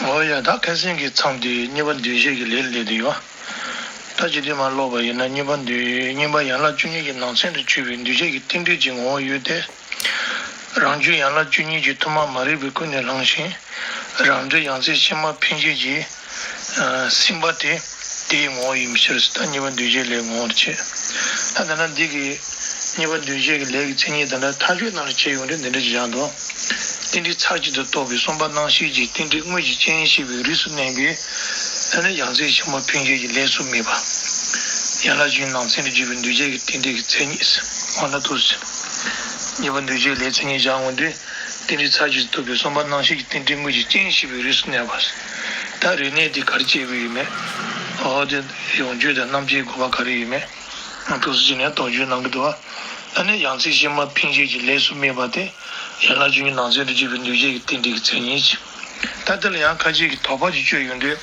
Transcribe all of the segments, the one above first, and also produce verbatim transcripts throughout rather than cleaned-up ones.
འོ་ཡ། ད་ཁ་སང་གི་མཚམས་དེ་གཉིས་པ་འདུས་བྱས་ཀྱི་ལས་སླེབས་དེ་ཡོད། ད་ཇི་སྟོན་མ་ཀློག་པ་ཡིན་ན་གཉིས་པ་འདུས་གཉིས་པ་ཡན་ལག་བཅུ་གཉིས་ཀྱི་ནང་ཚན་དུ་གྱུར་པའི་འདུས་བྱས་ཀྱི་རྟེན་འབྲེལ་གྱི་ངོ་བོ་ཡོད་དེ། རང་རྒྱུད་ཡན་ལག་བཅུ་གཉིས་ཀྱི་ཐོག་མ་མ་རིག་པས་ཀུན་ནས་བསླངས་ཤིང་། རང་འབྲས་ཡང་རྩེ་ཕྱི་མ་འཕེན་བྱེད་ཀྱི་སེམས་པ་དེ་དེའི་ངོ་བོ་ཡིན་ཕྱིར། ད་གཉིས་པ་འདུས་བྱས་ལས་ངོ་བོར་བྱེད། ད་ད་ལྟ་འདི་གི་གཉིས་པ་འདུས་བྱས་ཀྱི་ལས་ཀྱི་མཚན་ཉིད་ད་ལྟ་མཐའ་དཔྱོད་ནང་ལ་བྱས་ཡོང་དུས་འདི་འདྲ་ཞིག་བཞག་འདུག་རྟེན་འབྲེལ་ཚར་གཅིག་ཏུ་རྟོགས་པའི་གསུམ་པ་རྣམ་ཤེས་ཀྱི་རྟེན་འབྲེལ་དངོས་ཀྱི་སྤྱན་ཞེས་པའི་རིགས་སུ་གནས་པའི། ད་ནི་ཡང་རྩེ་ཕྱི་མ་འཕེན་བྱེད་ཀྱི་ལས་སུ་དམིགས་པ། ཡན་ལག་བཅུའི་ནང་ཚན་དུ་གྱུར་པའི་འདུས་བྱས་ཀྱི་རྟེན་འབྲེལ་གྱི་མཚན་ཉིད། འོ་ན་ཐུགས་སུ་ཆུད། གཉིས་པ་འདུས་བྱས་ལས་མཚན་ཉིད་བཞག་འོང་དུས། རྟེན་འབྲེལ་ཚར་གཅིག་ཏུ་རྟོགས་པའི་གསུམ་པ་རྣམ་ཤེས་ཀྱི་རྟེན་འབྲེལ་དངོས་ཀྱི་སྤྱན་ཞེས་པའི་རིགས་སུ་གནས་པ། ད་རིགས་གནས་དེ་ག་རེ་བྱས་པ་ཡིན་མེད། འོ་དེ་ཡོངས་གཅོད་དང་རྣམ་དཔྱོད་དགོས་པ་ག་རེ་ཡིན་མེད། ཐུགས་སུ་ཆུད་ནས་དོགས་གཅོད་གནང་གི་འདུག་བ། ཨ་ནི་ཡང་རྩེ་ཕྱི་མ་འཕེན་བྱེད་ཀྱི་ལས་སུ་དམིགས་པ་དེ། ཡན་ལག་བཅུ་གཉིས་ནང་ཚན་དུ་གྱུར་པའི་འདུས་བྱས་ཀྱི་རྟེན་འབྲེལ་གྱི་མཚན་ཉིད། ད་དེ་ལ་ཡང་ཁ་ཅིག་གིས་དོགས་པ་ཅིག་གཅོད་ཡོང་དུས།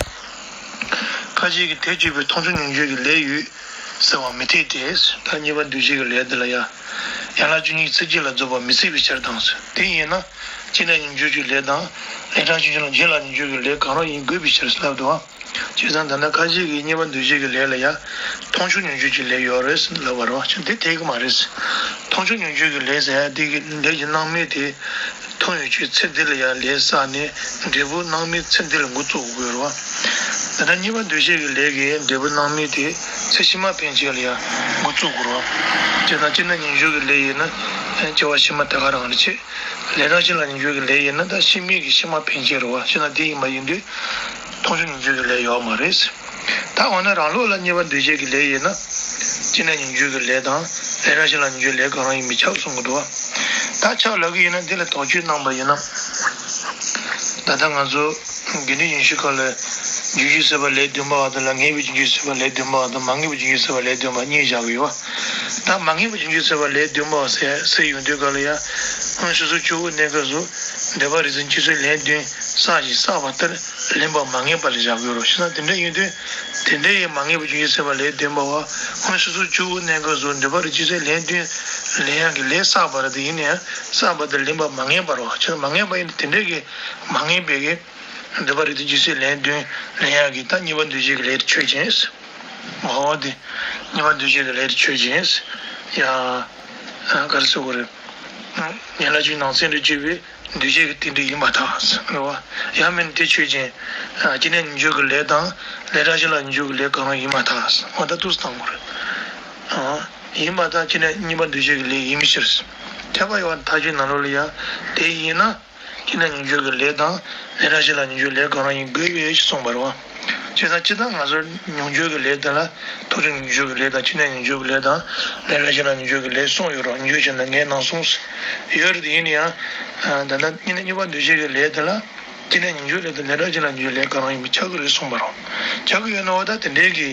ཁ་ཅིག་གིས་དེ་གཅོད་པའི་མཐོང་ཆོས་མྱོང་བརྗོད་ཀྱི་ལས་ཡོད་ཟེར་བ་མི་འཐད་དེ། ད་གཉིས་པ་འདུས་བྱས་ཀྱི་ལས་འདི་ལ་ཡང་། ཡན་ལག་བཅུ་གཉིས་ཚིག་གཅིག་ལ་རྫོགས་པ་མི་སྲིད་པའི་ཕྱིར་དང་ཟེར། དེ་ཡིན་ན། སྤྱི་ལ་མྱོང་བརྗོད་ཀྱི་ལས་དང་། ལས་གྲངས་ཆུང་ཆུང་ལ་རྗེས་ལ་མྱོང་བརྗོད་ཀྱི་ལས་གང་རུང་ཡིན་དགོས་པའི་ཕྱིར་ལབ་འདུག་བ། བྱས་ཙང་ད་ལྟ་ཁ་ཅིག་གིས་གཉིས་པ་འདུས་བྱས་ཀྱི་ལས་ལ་ཡང་མཐོང་ཆོས་མྱོང་བརྗོད་ཀྱི་ལས་ཡོད་རེད་ལབ་པ་རེད་བ། ཅི་འདི་འཐད་ཀྱི་མ་རེད། མཐོང་ཆོས་མྱོང་བརྗོད་ཀྱི་ལས་ཟེར་ཡ་འདི་གི་ལས་ཀྱི་སྣང་མེད་དེ། མཐོང་ཡོང་དུས་ཚེ་འདི་ལ་ཡང་ལས་བསགས་ནས་འབྲས་བུ་སྣང་མེད་ཚེ་འདི་ལ་འགོ་བཙུགས་དགོས་རེད་བ། ད་ལྟ་གཉིས་པ་འདུས་བྱས་ཀྱི་ལས་ཀྱི་འབྲས་བུ་སྣང་མེད་དེ་ཚེ་ཕྱི་མ་འཕེན་བྱེད་ལ་ཡང་འགོ་བཙུགས་དགོས་རེད་བ། བྱས་ཙང་སྤྱི་ལ་མྱོང་བརྗོད་ཀྱི་ལས་ཡིན་ན་སྐྱེ་བ་ཕྱི་མ་དེ་ག་རང་ལ་བྱེད། ལས་གྲངས་ཅན་ལ་མྱོང་བརྗོད་ཀྱི་ལས་ཡིན་ན་ད་ཕྱི་མའི་གི་ཕྱི་མ་འཕེན་བྱེད་རེད་བ། བྱས་ན་དེ་ཡིན་པ་ཡིན་དུས་མཐོང་ཆོས་མྱོང་བརྗོད་ཀྱི་ལས་ཡོད་མ་རེད། ད་འོ་ན་རང་ལུགས་ལ་གཉིས་པ་འདུས་བྱས་ཀྱི་ལས་ཡིན་ན། སྤྱི་ལ་མྱོང་བརྗོད་ཀྱི་ལས་དང་ལས་གྲངས་ཅན་ལ་མྱོང་བརྗོད་ལས་གང་རུང་ཡིན་པས་ཁྱབ་གསུང་གི་འདུག་བ། ད་ཁྱབ་ལབ་ཀྱི་ཡིན་ན་འདི་ལ་དོགས་གཅོད་གནང་པ་ཡིན་ན། ད་ལྟ་ང་ཚོ་དགེ་འདུན་ཡིན་ཞུ་སྐབས་ལ་རྒྱུ་རྒྱུད་ཟེར་བ་ལས་བདུན་པ་བ་དང་། ལ་ངེས་པའི་རྒྱུ་རྒྱུད་ཟེར་བ་ལས་བདུན་པ་བ་དང་། མ་ངེས་པའི་རྒྱུ་རྒྱུད་ཟེར་བ་ལས་བདུན་པ་གཉིས་བཞག་གི་ཡོད་བ། ད་མ་ངེས་པའི་རྒྱུ་རྒྱུད་ཟེར་བ་ལས་བདུན་པ་བ་ཟེར་ཟེར་ཡོང་དུས་སྐབས་ལ་ཡང་། སྔོན་སོ་སོར་སྐྱེ་བོའི་གནས་སྐབས་སུ་འདོད་པ་རིགས་གསུམ་སྤྱི་གཙུག་ལན་བདུན་བསགས་ཤིང་བསགས་པ་ལྟར་ལེན་པ་མ་ངེས་པ་ལ་བཞག་གི་ཡོད་རེད་བ། བྱས་ཙང་དེ་འདྲ་ཡིན་དུས། དེ་འདྲ་ཡི་མ་ངེས་པའི་རྒྱུ་རྒྱུད་ཟེར་བ་ལས་བདུན་པ་བ། སྔོན་སོ་སོར་སྐྱེ་བོའི་གནས་སྐབས་སུ་འདོད་པ་རིགས་གསུམ་སྤྱི་གཙུག་ལན་བདུན་ལེན་ཡག་གི་ལས་བསགས་པ་རེད། དེ་ཡིན་ན་ཡང་བསགས་པ་ལྟར་ལེན་པ་མ་ངེས་པ་རེད་བ། བྱས་ཙང་མ་ངེས་པ་ཡིན་དུས་དེ་འདྲ་གི་མ་ངེས་པའི་གི་འདོད་པ་རིགས་གསུམ་སྤྱི་གཙུག་ལན་བདུན་ལེན་ཡག་གི་ད་གཉིས་པ་འདུས་བྱས་ཀྱི་ལས་དེ་ཆོས་ཅན། འོ་དེ་གཉིས་པ་འདུས་བྱས་ཀྱི་ལས་དེ་ཆོས་ཅན། ཡ། ག་རེ་ཟེར་དགོས་རེད། ཡན་ལག་བཅུའི་ནང་ཚན་དུ་གྱུར་པའི་འདུས་བྱས་ཀྱི་རྟེན་འབྲེལ་ཡིན་པར་ཐལ། རེད་བ། ཡང་མིན་དེ་ཆོས་ཅན། སྤྱི་ལ་མྱོང་བརྗོད་ཀྱི་ལས་དང་ལས་གྲངས་ཅན་ལ་མྱོང་བརྗོད་ཀྱི་ལས་གང་རུང་ཡིན་པར་ཐལ། འོ་ད་འདུག་སེ་བཏང་དགོས་རེད། ཡིན་པར་ཐལ། སྤྱི་ལ་གཉིས་པ་འདུས་བྱས་ཀྱི་ལས་ཡིན་པའི་ཕྱིར། ཁྱབ་པ་ཡོད་པ་མཐའ་དཔྱོད་ནང་ལོགས་ལ་ཡང་དེ་ཡིན་ན། སྤྱི་ལ་མྱོང་བརྗོད་ཀྱི་ལས་དང་ལས་གྲངས་ཅན་ལ་མྱོང་བརྗོད་ལས་གང་རུང་ཡིན་དགོས་པའི་ཞེས་གསུངས་པ་རེད་བ། བྱས་ཙང་སྤྱིར་བཏང་ང་ཚོར་མྱོང་བརྗོད་ཀྱི་ལས་དེ་ལ་མཐོང་ཆོས་མྱོང་བརྗོད་ཀྱི་ལས་དང་སྤྱི་ལ་མྱོང་བརྗོད་ཀྱི་ལས་དང་ལས་གྲངས་ཅན་ལ་མྱོང་བརྗོད་ཀྱི་ལས་གསུམ་ཡོད་རེད་བ། མྱོང་བརྗོད་བྱས་ན་ངས་ནང་གསུམ་ཡོད་རེད། དེ་ཡིན་ན་ཡང་ད་ལྟ་གཉིས་ནས་གཉིས་པ་འདུས་བྱས་ཀྱི་ལས་དེ་ལ་སྤྱི་ལ་མྱོང་བརྗོད་ལས་དང་ལས་གྲངས་ཅན་ལ་མྱོང་བརྗོད་ལས་གང་རུང་ཡིན་པས་ཁྱབ་ཀྱི་རེད་གསུངས་པ་རེད་བ། ཁྱབ་ཀྱི་ཡོད་ན་འོ་ད་དེ་འདྲའི་གི་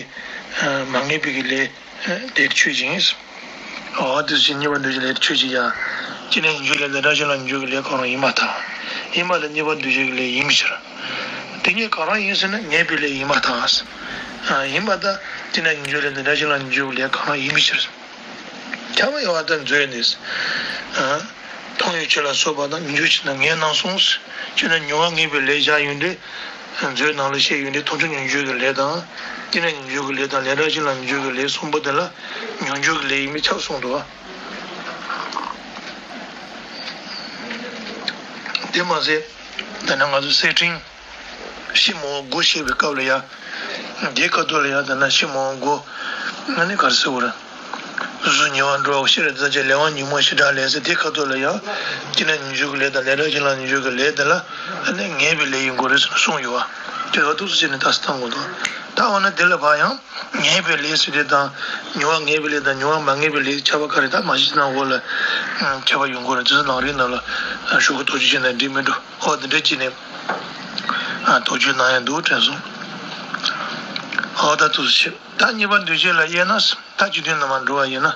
མ་ངེས་པའི་གི་ལས། དེ་ཆོས་ཅན། འོ་དེ་བཞིན་གཉིས་པ་འདུས་བྱས་ལས་ཆོས་ཅན་ཡང་། སྤྱི་ལ་མྱོང་བརྗོད་ལས་དང་ལས་གྲངས་ཅན་ལ་མྱོང་བརྗོད་ཀྱི་ལས་གང་རུང་ཡིན་པར་ཐལ། ཡིན་པ་ལ་གཉིས་པ་འདུས་བྱས་ཀྱི་ལས་ཡིན་པའི་ཕྱིར། དེ་གཉིས་གང་རུང་ཡིན་ཟེར་ན་ངེས་པའི་ལས་ཡིན་པར་ཐལ། ཡིན་པ་དང་སྤྱི་ལ་མྱོང་བརྗོད་ལས་དང་ལས་གྲངས་ཅན་ལ་མྱོང་བརྗོད་ཀྱི་ལས་གང་རུང་ཡིན་པའི་ཕྱིར། ཁྱབ་པ་ཡོད་པ་དང་འཛོལ་ནས། མཐོང་ཡོང་ཆོས་ལ་སོགས་པ་དང་མྱོང་བརྗོད་བྱས་ན་ངས་ནང་གསུམ། སྤྱིར་ན་མྱོང་བ་ངེས་པའི་ལས་བཞག་ཡོང་དུས། མཛོད་ནང་ལ་བཤད་ཡོད་འདི་མཐོང་ཆོས་མྱོང་བརྗོད་ཀྱི་ལས་དང་། སྐྱེ་གནས་མྱོང་བརྗོད་ཀྱི་ལས་དང་ལས་གྲངས་ཅན་ལ་མྱོང་བརྗོད་ཀྱི་ལས་གསུམ་པོ་དེ་ལ་མྱོང་བརྗོད་ཀྱི་ལས་ཡིན་པས་ཁྱབ་གསུངས་འདུག། དེ་མ་ཟད། ད་ནང་ང་ཚོ་གསེར་ཕྲེང་ཕྱི་མ་དགུ་བཤད་པའི་སྐབས་ལ་ཡང་། དེའི་ཁ་ཐོག་ལ་ཡང་ད་ནང་ཕྱི་མ་དགུ། ང་ནི་ག་རེ་ཟེར་དགོས་རེད། གཟུགས་ཉེ་བར་འགྲོ་བ་ཤེས་རབ་ལྟ་བྱེད་ལས་དབང་ཉོན་མོངས་ཞེ་དྲག་ལས་ཟེར་དེ་ཁ་ཐོག་ལ་ཡང་། སྐྱེ་གནས་མྱོང་བརྗོད་ཀྱི་ལས་དང་ལས་གྲངས་ཅན་ལ་མྱོང་བརྗོད་ཀྱི་ལས་དེ་ལ་ཨ་ནི་ངེས་པའི་ལས་ཡིན་དགོས་རེད་ཟེར་ནས་གསུངས་ཡོད་པ། དེ་ལ་ཐུགས་སུ་ཆུད་ནས་ལྟ་སྟངས་དགོས་འདུག། ད་འོ་ན་དེ་ལ་ཕར་ཡང་ངེས་པའི་ལས་ཟེར་དེ་དང་མྱོང་བ་ངེས་པའི་ལས་དང་མྱོང་བ་མ་ངེས་པའི་ལས་ཁྱད་པར་ག་རེ། ད་མ་གཞི་ནང་འོག་ལ་ཁྱད་པར་ཡོང་དགོས་རེད། དེ་ཚོ་ནང་རིག་ནང་ལ་ཞུ་གི་ཐག་གཅོད་བྱས་ན་འགྲིག་མི་འགྲོ། ཨོ་དེ་འདྲ་བྱས་ནས་ཐག་གཅོད་གནང་ཡ་འདུག་དྲན་སོང་། ཨོ་ད་ཐུགས་སུ་ཆུད། ད་གཉིས་པ་འདུས་བྱས་ལ་དབྱེ་ན། ད་སྤྱི་དོན་ནང་མར་འགྲོ་བ་ཡིན་ན།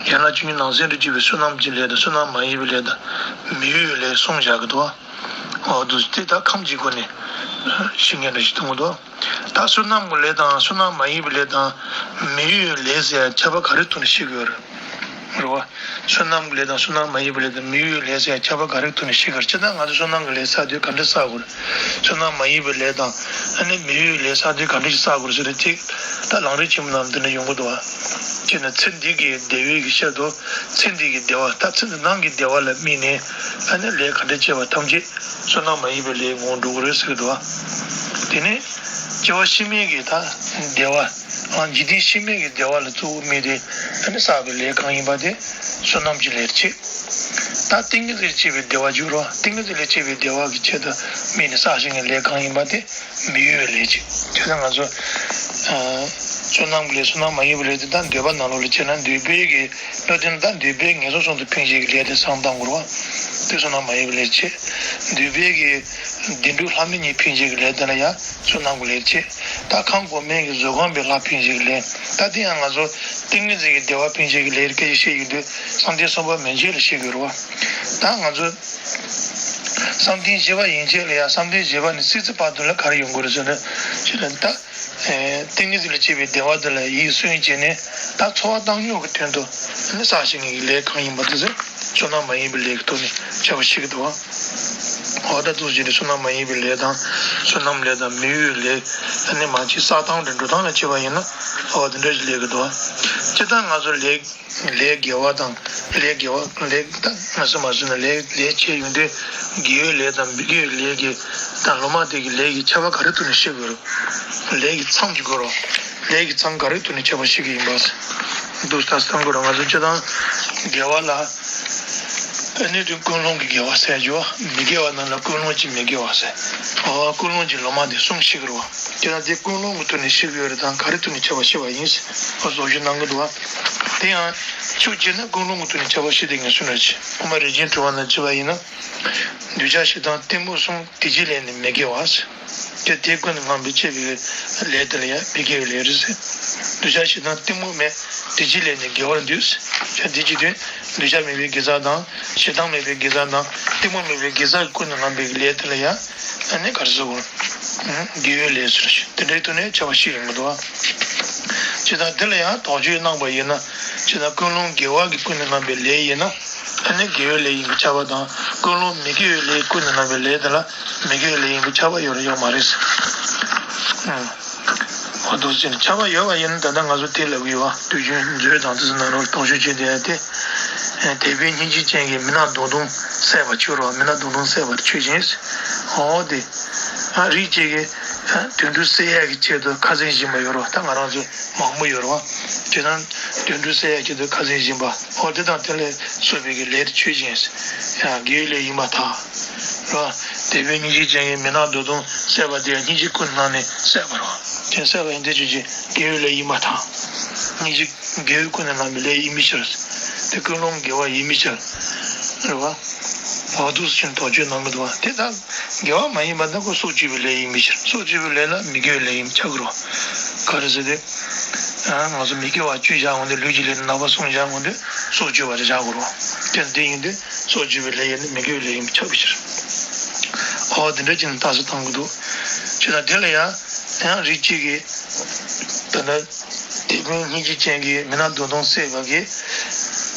ཡན་ལག་བཅུ་གཉིས་ནང་ཚན་དུ་གྱུར་པའི་བསོད་ནམས་ཀྱི་ལས་དང་བསོད་ནམས་མ་ཡིན་པའི་ལས་དང་། མི་འོས་པའི་ལས་གསུམ་བཞག་གི་འདུག། འོ་འདུག་སྟེ་ད་ཁམས་ཀྱི་སྒོ་ནས་ཤེས་མཁན་འདྲ་ཞིག་མཐོང་གི་འདུག། ད་བསོད་ནམས་ཀྱི་ལས་དང་བསོད་ནམས་མ་ཡིན་པའི་ལས་དང་མི་འོས་པའི་ལས་ཟེར་ཡ་ཁྱད་པར་ག་རེ་ཐོག་ནས་ཤེས་དགོས་རེད། རེད་བ། བསོད་ནམས་ཀྱི་ལས་དང་བསོད་ནམས་མ་ཡིན་པའི་ལས་དང་མི་དབང་བའི་ལས་ཟེར་ཡ་ཁྱད་པར་ག་རེ་ཐོག་ནས་ཤེས་དགོས་རེད། སྤྱིར་བཏང་ང་ཚོ་བསོད་ནམས་ཀྱི་ལས་བསགས་དུས་ག་འདྲ་བསགས་དགོས་རེད། བསོད་ནམས་མ་ཡིན་པའི་ལས་དང་ཨ་ནི་མི་དབང་བའི་ལས་བསགས་དུས་ག་འདྲ་ཞིག་བསགས་དགོས་རེད་ཟེར་ན། གཅིག་ད་ལམ་རིམ་ཆེན་མོ་ནང་འདི་འདྲ་ཡོང་གི་འདུག་བ། གཅིག་ནི་ཚེ་འདི་གི་བདེ་བའི་གི་ཕྱིར་དུ། ཚེ་འདི་གི་བདེ་བ་ད་ཚེ་འདི་ནང་གི་བདེ་བ་ལ་དམིགས་ནས་ཨ་ནི་ལས་ག་འདྲ་བྱས་པ་ཐམས་ཅད་བསོད་ནམས་མ་ཡིན་པའི་ལས་ངོ་བོ་འགྲོ་གི་རེད་ཟེར་གི་འདུག་བ། དེ་ནས་སྐྱེ་བ་ཕྱི་མའི་གི་ད་བདེ་བ། ཨ། འཇིག་རྟེན་ཕྱི་མའི་གི་བདེ་བ་ལ་གཙོ་བོ་དམིགས་ཏེ་ཨ་ནི་བསགས་པའི་ལས་གང་ཡིན་པ་དེ་བསོད་ནམས་ཀྱི་ལས་བྱེད། ད་ཏིང་ངེ་འཛིན་ལ་སྐྱེས་པའི་བདེ་བ་འཇུག་རོགས། ཏིང་ངེ་འཛིན་ལ་སྐྱེས་པའི་བདེ་བ་གི་ཆེད་དུ་དམིགས་ནས་བསགས་ཤིང་གི་ལས་གང་ཡིན་པ་དེ་མི་དབང་བའི་ལས་བྱེད། དེ་ལ་ང་ཚོ་ཨ་བསོད་ནམས་ཀྱི་ལས་བསོད་ནམས་མ་ཡིན་པའི་ལས་དེ་ད་འདོད་པ་ནང་ལོགས་ལ་བྱས་ན། འདོད་པའི་གི་བློ་དེ་ནི་ད་འདོད་པས་ངན་སོང་གསུམ་དུ་འཕེན་བྱེད་ཀྱི་ལས་དེ་བསམ་བཏང་དགོས་རེད་བ། དེ་བསོད་ནམས་མ་ཡིན་པའི་ལས་བྱེད། འདོད་པའི་གི་བདེ་འགྲོ་ལྷ་མི་གཉིས་འཕེན་བྱེད་ཀྱི་ལས་དེ་ལ་ཡང་བསོད་ནམས་ཀྱི་ལས་བྱེད། ད་ཁམས་གོང་མའི་གི་གཟུགས་ཁམས་པའི་ལྷ་འཕེན་བྱེད་ཀྱི་ལས། ད་དེ་ཡང་ང་ཚོ་ཏིང་ངེ་འཛིན་གྱི་བདེ་བ་འཕེན་བྱེད་ཀྱི་ལས་སྐད་ཆ་བཤད་ཡོང་དུས་བསམ་གཏན་གསུམ་པ་མན་ཆད་ལ་བཤད་དགོས་རེད་བ། ད་ང་ཚོ་བསམ་གཏན་བཞི་པ་ཡན་ཆད་ལ་ཡང་། བསམ་གཏན་བཞི་པ་ནས་སྲིད་རྩེ་བར་དུ་ལ་ག་རེ་ཡོང་དགོས་རེད་ཟེར་ན། ཅི་ལ་ད། ཨེ། ཏིང་ངེ་འཛིན་ལ་སྐྱེས་པའི་བདེ་བ་དེ་ལ་ཡིད་སུན་བྱས་ནས། ད་འཚོ་བ་བཏང་སྙོམས་ཀྱི་དོན་དུ་ནི་བསགས་ཤིང་གི་ལས་གང་ཡིན་པ་དེ་ཚོ་བསོད་ནམས་མ་ཡིན་པའི་ལས་ཀྱི་ཐོག་ནས་ཁྱབ་པ་ཞིག་འདུག་བ། འོ་ད་འདུག་ཅེས་ནས་བསོད་ནམས་མ་ཡིན་པའི་ལས་དང་། བསོད་ནམས་ལས་དང་མི་དབང་བའི་ལས། ཨ་ནི་མ་གཅིག་བསགས་སྟངས་དང་འགྲོ་སྟངས་ལ་བྱས་པ་ཡིན་ན། འོ་དེ་འདྲ་ཞིག་ལས་ཀྱི་འདུག་བ། སྤྱིར་བཏང་ང་ཚོ་ལས། ལས་དགེ་བ་དང་། ལས་དགེ་བ་ལས་ད་ང་ཚོ་མ་བཟོས་ན་ལས་ལས་བྱས་ཡོང་དུས་དགེ་བའི་ལས་དང་མི་དགེ་བའི་ལས་ཀྱི་དང་སློབ་མ་དེ་གི་ལས་ཀྱི་ཁྱད་པར་ག་རེ་ཐོག་ནས་ཤེས་དགོས་རེད། ལས་ཀྱི་མཚམས་ཀྱི་སྐོར་རོ། ལས་ཀྱི་མཚམས་ག་རེ་ཐོག་ནས་ཁྱད་པར་ཤེས་ཀྱི་ཡིན་པ། འདུག་ད་བསམ་དགོས་རེད། ང་ཚོ་སྤྱིར་བཏང་དགེ་བ་ལ་ཨ་ནི་དུ་ཀུན་སློང་གི་དགེ་བ་ཟེར་རྒྱུ། མི་དགེ་བ་རྣམས་ལ་ཀུན་སློང་གི་མི་དགེ་བ་ཟེར། འོ་ཀུན་སློང་གི་སློབ་མ་དེ་གསུམ་ཤེས་ཀྱི་རེད་བ། དེ་ལ་དེ་ཀུན་སློང་གི་ཐོག་ནས་ཤེས་ཀྱི་ཡོད་རེད་དང་ག་རེ་ཐོག་ནས་ཁྱད་པར་ཤེས་པ་ཡིན། ཨོ་བཟོ་རྒྱུ་གནང་གི་འདུག་བ། དེ་ཡང་ཕྱོགས་གཅིག་ན་ཀུན་སློང་གི་ཐོག་ནས་ཁྱད་པར་ཤེས་དེ་ངེས་སུ་ན་ཆེ། ཨོ་མ་རིན་ཆེན་དྲི་བ་ན་བྱས་པ་ཡིན་ན། འདོད་ཆགས་ཞེ་སྡང་གཏི་མུག་གསུམ་དེ་བཞིན་ལས་ནི་མི་དགེ་བ། དེ་དེ་ཀུན་ནས་བསླངས་པའི་བྱས་པའི་ལས་དེ་ལ་ཡང་མི་དགེ་བའི་ལས་རེད་ཟེར། འདོད་ཆགས་ཞེ་སྡང་གཏི་མུག་མེད་དེ་བཞིན་ལས་ནི་དགེ་བར་འདོད་ཟེར། དེ་ཅི་སྟེ། འདོད་ཆགས་མེད་པའི་དགེ་རྩ་དང་། ཞེ་སྡང་མེད་པའི་དགེ་རྩ་དང་། གཏི་མུག་མེད་པའི་དགེ་རྩ་ཀུན་ནས་བསླངས་པའི་ལས་དེ་ལ་ཡང་ཨ་ནི་ག་རེ་ཟེར་དགོས། དགེ་བའི་ལས་ཟེར་ཞིང་དེ་འདྲའི་ཐོག་ནས་ཁྱད་པར་ཤེས་ཡོང་གི་འདུག་བ། ཇི་ལྟར་དེ་ལ་ཡང་དོགས་གཅོད་གནང་བ་ཡིན་ན། ཇི་ལྟར་ཀུན་སློང་དགེ་བ་གི་ཀུན་ནས་བསླངས་པའི་ལས་ཡིན་ན། ཨ་ནི་དགེ་བའི་ལས་ཡིན་པའི་ཁྱབ་པ་དང་། ཀུན་སློང་མི་དགེ་བའི་ལས་ཀུན་ནས་བསླངས་པའི་ལས་དེ་ལ་མི་དགེ་བའི་ལས་ཡིན་པའི་ཁྱབ་པ་ཡོད་རེད་ཡོད་མ་རེད། ཨང་། འོ་འདུག་ཟེར་ནས་ཁྱབ་པ་ཡོད་པ་ཡིན་ན། ད་ལྟ་ང་ཚོ་དེ་ལབ་ཀྱི་ཡོད་བ། དུས་རྒྱུན་མཛོད་དང་དེ་ཚོ་ནང་ལོགས་དོགས་གཅོད་བྱེད་བསྡད་ཡ་དེ། དད་པའི་སྙིང་རྗེ་ཅན་གྱིས་མི་ནག་མདུང་ཐུང་བསད་པར་འགྱུར་རོ། མི་ནག་མདུང་ཐུང་བསད་པར་ཆོས་ཅན། འོ་དེ། ཨ་རིགས་གཅིག་གིས་ཨ་དུད་འགྲོ་བསད་ཡས་ཀྱི་ཆེད་དུ་ཁ་སེང་སྦྱིན་པ་ཡོད་རོ། ད་ང་རང་ཚོ་མང་པོ་ཡོད་རོ། དེ་དང་དུད་འགྲོ་བསད་ཡས་ཆེད་དུ་ཁ་སེང་སྦྱིན་པ། འོ་དེ་དང་དེ་ལས་སོགས་པའི་གི་ལས་དེ་ཆོས་ཅན། ཡང་དགེ་བའི་ལས་ཡིན་པར་ཐལ། རོ། དད་པའི་སྙིང་རྗེ་ཅན་གྱིས་མི་ནག་མདུང་ཐུང་བསད་པ་དེ་ཡང་སྙིང་རྗེ་ཀུན་ནས་བསླངས་ནས་བསད་པ་རོ། དེ་བསད་པ་ཡིན་དེ་ཆོས་ཅན་དགེ་བའི་ལས་ཡིན་པར་ཐལ། སྙིང་རྗེ། དགེ་བའི་ཀུན་ནས་བསླངས་པའི་ལས་ཡིན་པའི་ཕྱིར། དེ་ཀུན་སློང་དགེ་བ་ཡིན་པའི་ཕྱིར། རེད་བ། འོ་འདུག་སེ་བྱས་ནས་དོགས་གཅོད་གནང་གི་འདུག་བ། དེ་ལྟར་དགེ་བ་མ་ཡིན་པ་ནི་ཁོ་སྲོག་གཅོད་པའི་ལས་ཡིན་པའི་ཕྱིར། སྲོག་གཅོད་པའི་ལས་ལ་མི་དགེ་བའི་ལས་ཡིན་པ་ཆགས་ཀྱི་རེད་བ། ག་རེ་ཟེར་ཏེ། ཨ་ང་ཚོ་མི་དགེ་བ་བཅུ་བཞག་འོང་དུས། ལུས་ཀྱི་ལས་ནི་ནག་པོ་གསུམ་བཞག་འོང་དུས། སྲོག་གཅོད་པ་དེ་བཞག་དགོས་རེད་བ། དེ་འདི་ཡིན་དུས་སྲོག་གཅོད་པའི་ལས་ཡིན་ནི་མི་དགེ་བའི་ལས་ཡིན་པ་ཆགས་པའི་ཕྱིར། འོ་དེ་འདྲ་བྱས་ནས་རྟགས་གསལ་བཏང་གི་འདུག་བྱས་ཙང་དེ་ལ་ཡང་ཡང་རིགས་གཅིག་གིས་ད་ལྟ། དེ་ཀུན་སྙིང་རྗེ་ཅན་གྱིས་མི་ནག་མདུང་ཐུང་བསད་པ་གིས།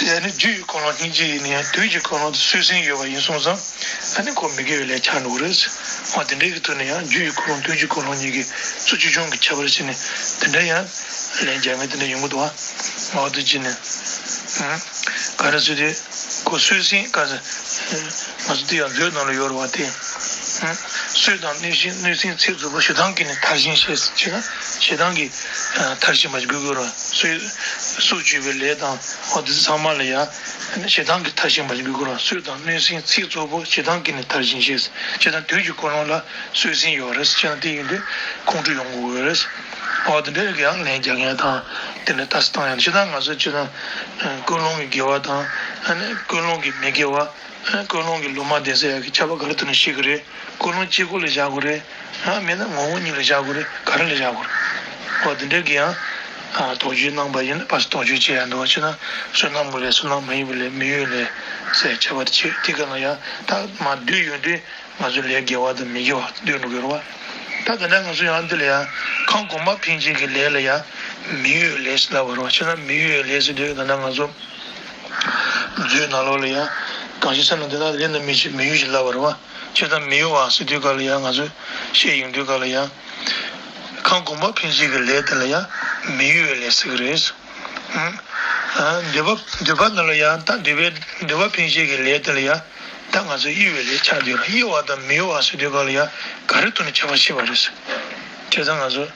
དེ་ནི་རྒྱུ་ཡི་ཀུན་སློང་སྙིང་རྗེ་ཡིན་ན་ཡང་། དུས་ཀྱི་ཀུན་སློང་དེ་སོས་ཟིན་ཡོད་པ་ཡིན་སོང་ཙང་། ཨ་ནི་ཁོ་མི་དགེ་བའི་ལས་ཆགས་འགྲོ་གི་རེད། འོ་དེ་འདྲའི་གི་ཐོག་ནས་ཡང་རྒྱུ་ཡི་ཀུན་སློང་དུས་ཀྱི་ཀུན་སློང་གཉིས་ཀྱི་ཚུལ་ཆུང་ཆུང་གི་ཁྱད་པར་ཕྱེ་ནས་དེ་འདྲ་ཡང་ལན་རྒྱག་མཁན་དེ་འདྲ་ཡོང་གི་འདུག་བ། འོ་དེ་བྱས་ནས། ཨང་། ག་རེ་ཟེར་དུས། ཁོ་སོས་ཟིན་ག་ཟེར། ང་ཚོ་དེ་ཡང་མཛོད་ནང་ལ་ཡོད་རེད་བ་དེ། ཨང་། སོས་དང་གནོད་སྦྱིན་གནོད་སྦྱིན་ཚིག་རྩུབ་པོ། ཞེ་སྡང་གིས་ནི་མཐར་ཕྱིན་ཞེས་ཟེར་བྱས་ན། ཞེ་སྡང་གིས་ཨ་མཐར་ཕྱིན་པ་ཞིག་དགོས་ཀྱི་རེད། སོས་སྲོག་གཅོད་པའི་ལས་དང་འོ་དེ་ཚང་མ་ལ་ཡང་ཞེ་སྡང་གིས་མཐར་ཕྱིན་པ་ཞིག་དགོས་ཀྱི་རེད། སོས་དང་གནོད་སྦྱིན་ཚིག་རྩུབ་པོ། ཞེ་སྡང་གིས་ནི་མཐར་ཕྱིན་ཞེས། ཞེ་སྡང་དུས་ཀྱི་ཀུན་སློང་ལ་སོས་ཟིན་ཡོད་རེད། ཞེ་སྡང་དེ་ཡིན་དུས་ཁོང་ཁྲོ་ཡོང་དགོས་ཀྱི་རེད། འོ་དེ་འདྲའི་ཡང་ལན་རྒྱག་མཁན་དང་། དེ་ནས་ལྟ་སྟངས་ཡང་ཞེ་སྡང་ང་ཚོ་ཅི་དང་། ཀུན་སློང་གི་དགེ་བ་དང་། ཨ་ནི་ཀུན་སློང་གི་མི་དགེ་བ། ཀུན་སློང་གི་ལུང་མ་བདེན་ཟེར་ཡག་གི་ཁྱད་པར་ག་རེ་ཐོག་ནས་ཤེས་ཀྱི་རེད། ཀུན་སློང་གཅིག་པོ་ལ་བཞག་དགོས་རེད། ཨ་མིན་ན་ངོ་བོ་ཉིད་ལ་བཞག་དགོས་རེད། ག་རེ་ལ་བཞག་དགོས་རེད། འོ་དེ་འདྲའི་གི་ཡང་། ཨ་དོགས་གཅོད་གནང་བ་ཡིན་ན་ཕར་ཚུར་དོགས་གཅོད་བྱེད་ཡག་འདུག་བ། བྱས་ན་བསོད་ནམས་ཀྱི་ལས་བསོད་ནམས་མ་ཡིན་པའི་ལས་མི་དབང་ལས་ཟེར་ཁྱད་པར་ཕྱེ། དེ་ག་ལ་ཡང་ད་མ་བསྡུས་ཡོང་དུས་ང་ཚོ་ལས་དགེ་བ་དང་མི་དགེ་བ་བསྡུས་འགྲོ་གི་རེད་བ། ད་ད་ལྟ་ང་ཚོ་ཡང་འདི་ལ་ཡང་ཁམས་གོང་མ་འཕེན་བྱེད་ཀྱི་ལས་ལ་ཡང་མི་དབང་ལས་ཟེར་ལབ་པ་རེད་བ། བྱས་ན་མི་དབང་ལས་ཟེར་དུས་ད་ལྟ་ང་ཚོ། མཛོད་ནང་ལོགས་ལ་ཡང་གང་ཞིག་ས་ན་དེ་དག་ལས་རྣམ་སྨིན་བྱེད་མི་གཡོ་ཞེས་ལབ་པ་རེད་བ། བྱས་ཙང་མི་གཡོ་བ་ཟེར་དུས་སྐབས་ལ་ཡང་ང་ཚོས་བཤད་ཡོང་དུས་སྐབས་ལ་ཡང་། གང་གོང་མ་འཕེན་བྱེད་ཀྱི་ལས་དེ་ལ་ཡང་མི་གཡོ་བའི་ལས་ཟེར་གྱི་རེད། ཨ། འདོད་པ་འདོད་པ་ནང་ལ་ཡང་ད་འདོད་པའི་འདོད་པ་འཕེན་བྱེད་ཀྱི་ལས་དེ་ལ་ཡང་ད་ང་ཚོས་གཡོ་བའི་ལས་ཆགས་བསྡད་ཡོད་རེད། གཡོ་བ་དང་མི་གཡོ་བ་ཟེར་དུས་སྐབས་ལ་ཡང་ག་རེ་ཐོག་ནས་ཁྱད་པར་ཕྱེ་བ་རེད། བྱས་ཙང་ང་ཚོས་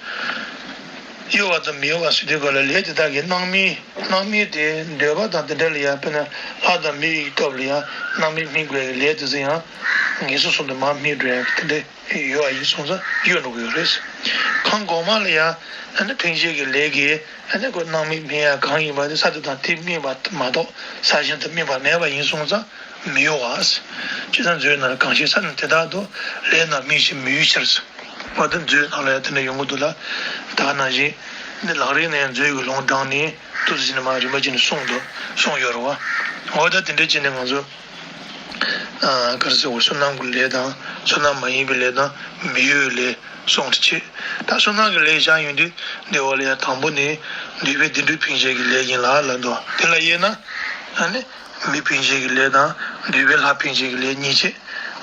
གཡོ་བ་དང་མི་གཡོ་བ་ཟེར་དུས་སྐབས་ལ་ལས་དེ་དག་གི་སྣང་མིན། སྣང་མིན་དེ་འདོད་པ་དང་དེ་འདྲ་ལ་ཡང་དཔེར་ན་ལྷ་དང་མི་ཡི་སྐབས་ལ་ཡང་སྣང་མིན་སྨིན་དགོས་ཀྱི་ལས་དེ་ཚོ་ཡང་ངན་སོང་གསུམ་དུ་མར་སྨིན་འགྲོ་ཡ་གི་དེ་འདྲ་ཡོད་པ་ཡིན་སོང་ཙང་གཡོ་འགྲོ་གི་ཡོད་རེད། གང་གོང་མ་ལ་ཡང་ཨ་ནི་འཕེན་བྱེད་ཀྱི་ལས་ཀྱིས་ཨ་ནི་ཁོ་སྣང་མིན་སྨིན་ཡ་གང་ཡིན་པ་དེ་ས་དེ་དང་དེ་སྨིན་པ་མ་གཏོགས་ས་གཞན་དུ་སྨིན་པ་མེད་པ་ཡིན་སོང་ཙང་མི་གཡོ་བ། བྱས་ཙང་མཛོད་ནང་གང་ཞིག་ས་ན་དེ་དག་ཏུ་ལས་རྣམ་སྨིན་བྱེད་མི་གཡོ་ཕྱིར། འོ་ད་མཛོད་ནང་ལ་ཡང་དེ་འདྲ་ཡོང་གི་འདུག་ལ། ད་ག་ནང་བཞིན་ནི་ལམ་རིམ་ནས་ཡང་མཛོད་ཀྱི་ལུང་དྲངས་ནས་ཏོག་ཙམ་ནས་མར་རིམ་པ་བྱས་ནས་གསུངས་འདུག་གསུངས་ཡོད་རེད་བ། འོ་ད་དེ་འདྲ་བྱས་ནས་ང་ཚོ་ཨ་ག་རེ་ཟེར་བ། བསོད་ནམས་ཀྱི་ལས་དང་བསོད་ནམས་མ་ཡིན་པའི་ལས་དང་མི་གཡོའི་ལས་གསུངས་ཏེ་བྱས། ད་བསོད་ནམས་ཀྱི་ལས་བཞག་ཡོང་དུས་འདི་འོག་ལ་ཡང་དང་པོ་ནི་འདོད་པའི་བདེ་འགྲོ་འཕེན་བྱེད་ཀྱི་ལས་ཡིན་ལ་ལབ་འདུག་དེ་ལ་དབྱེ་ན་ཨ་ནི། མི་འཕེན་བྱེད་ཀྱི་ལས་དང་འདོད་པའི་ལྷ་འཕེན་བྱེད་ཀྱི་ལས་གཉིས་བྱས།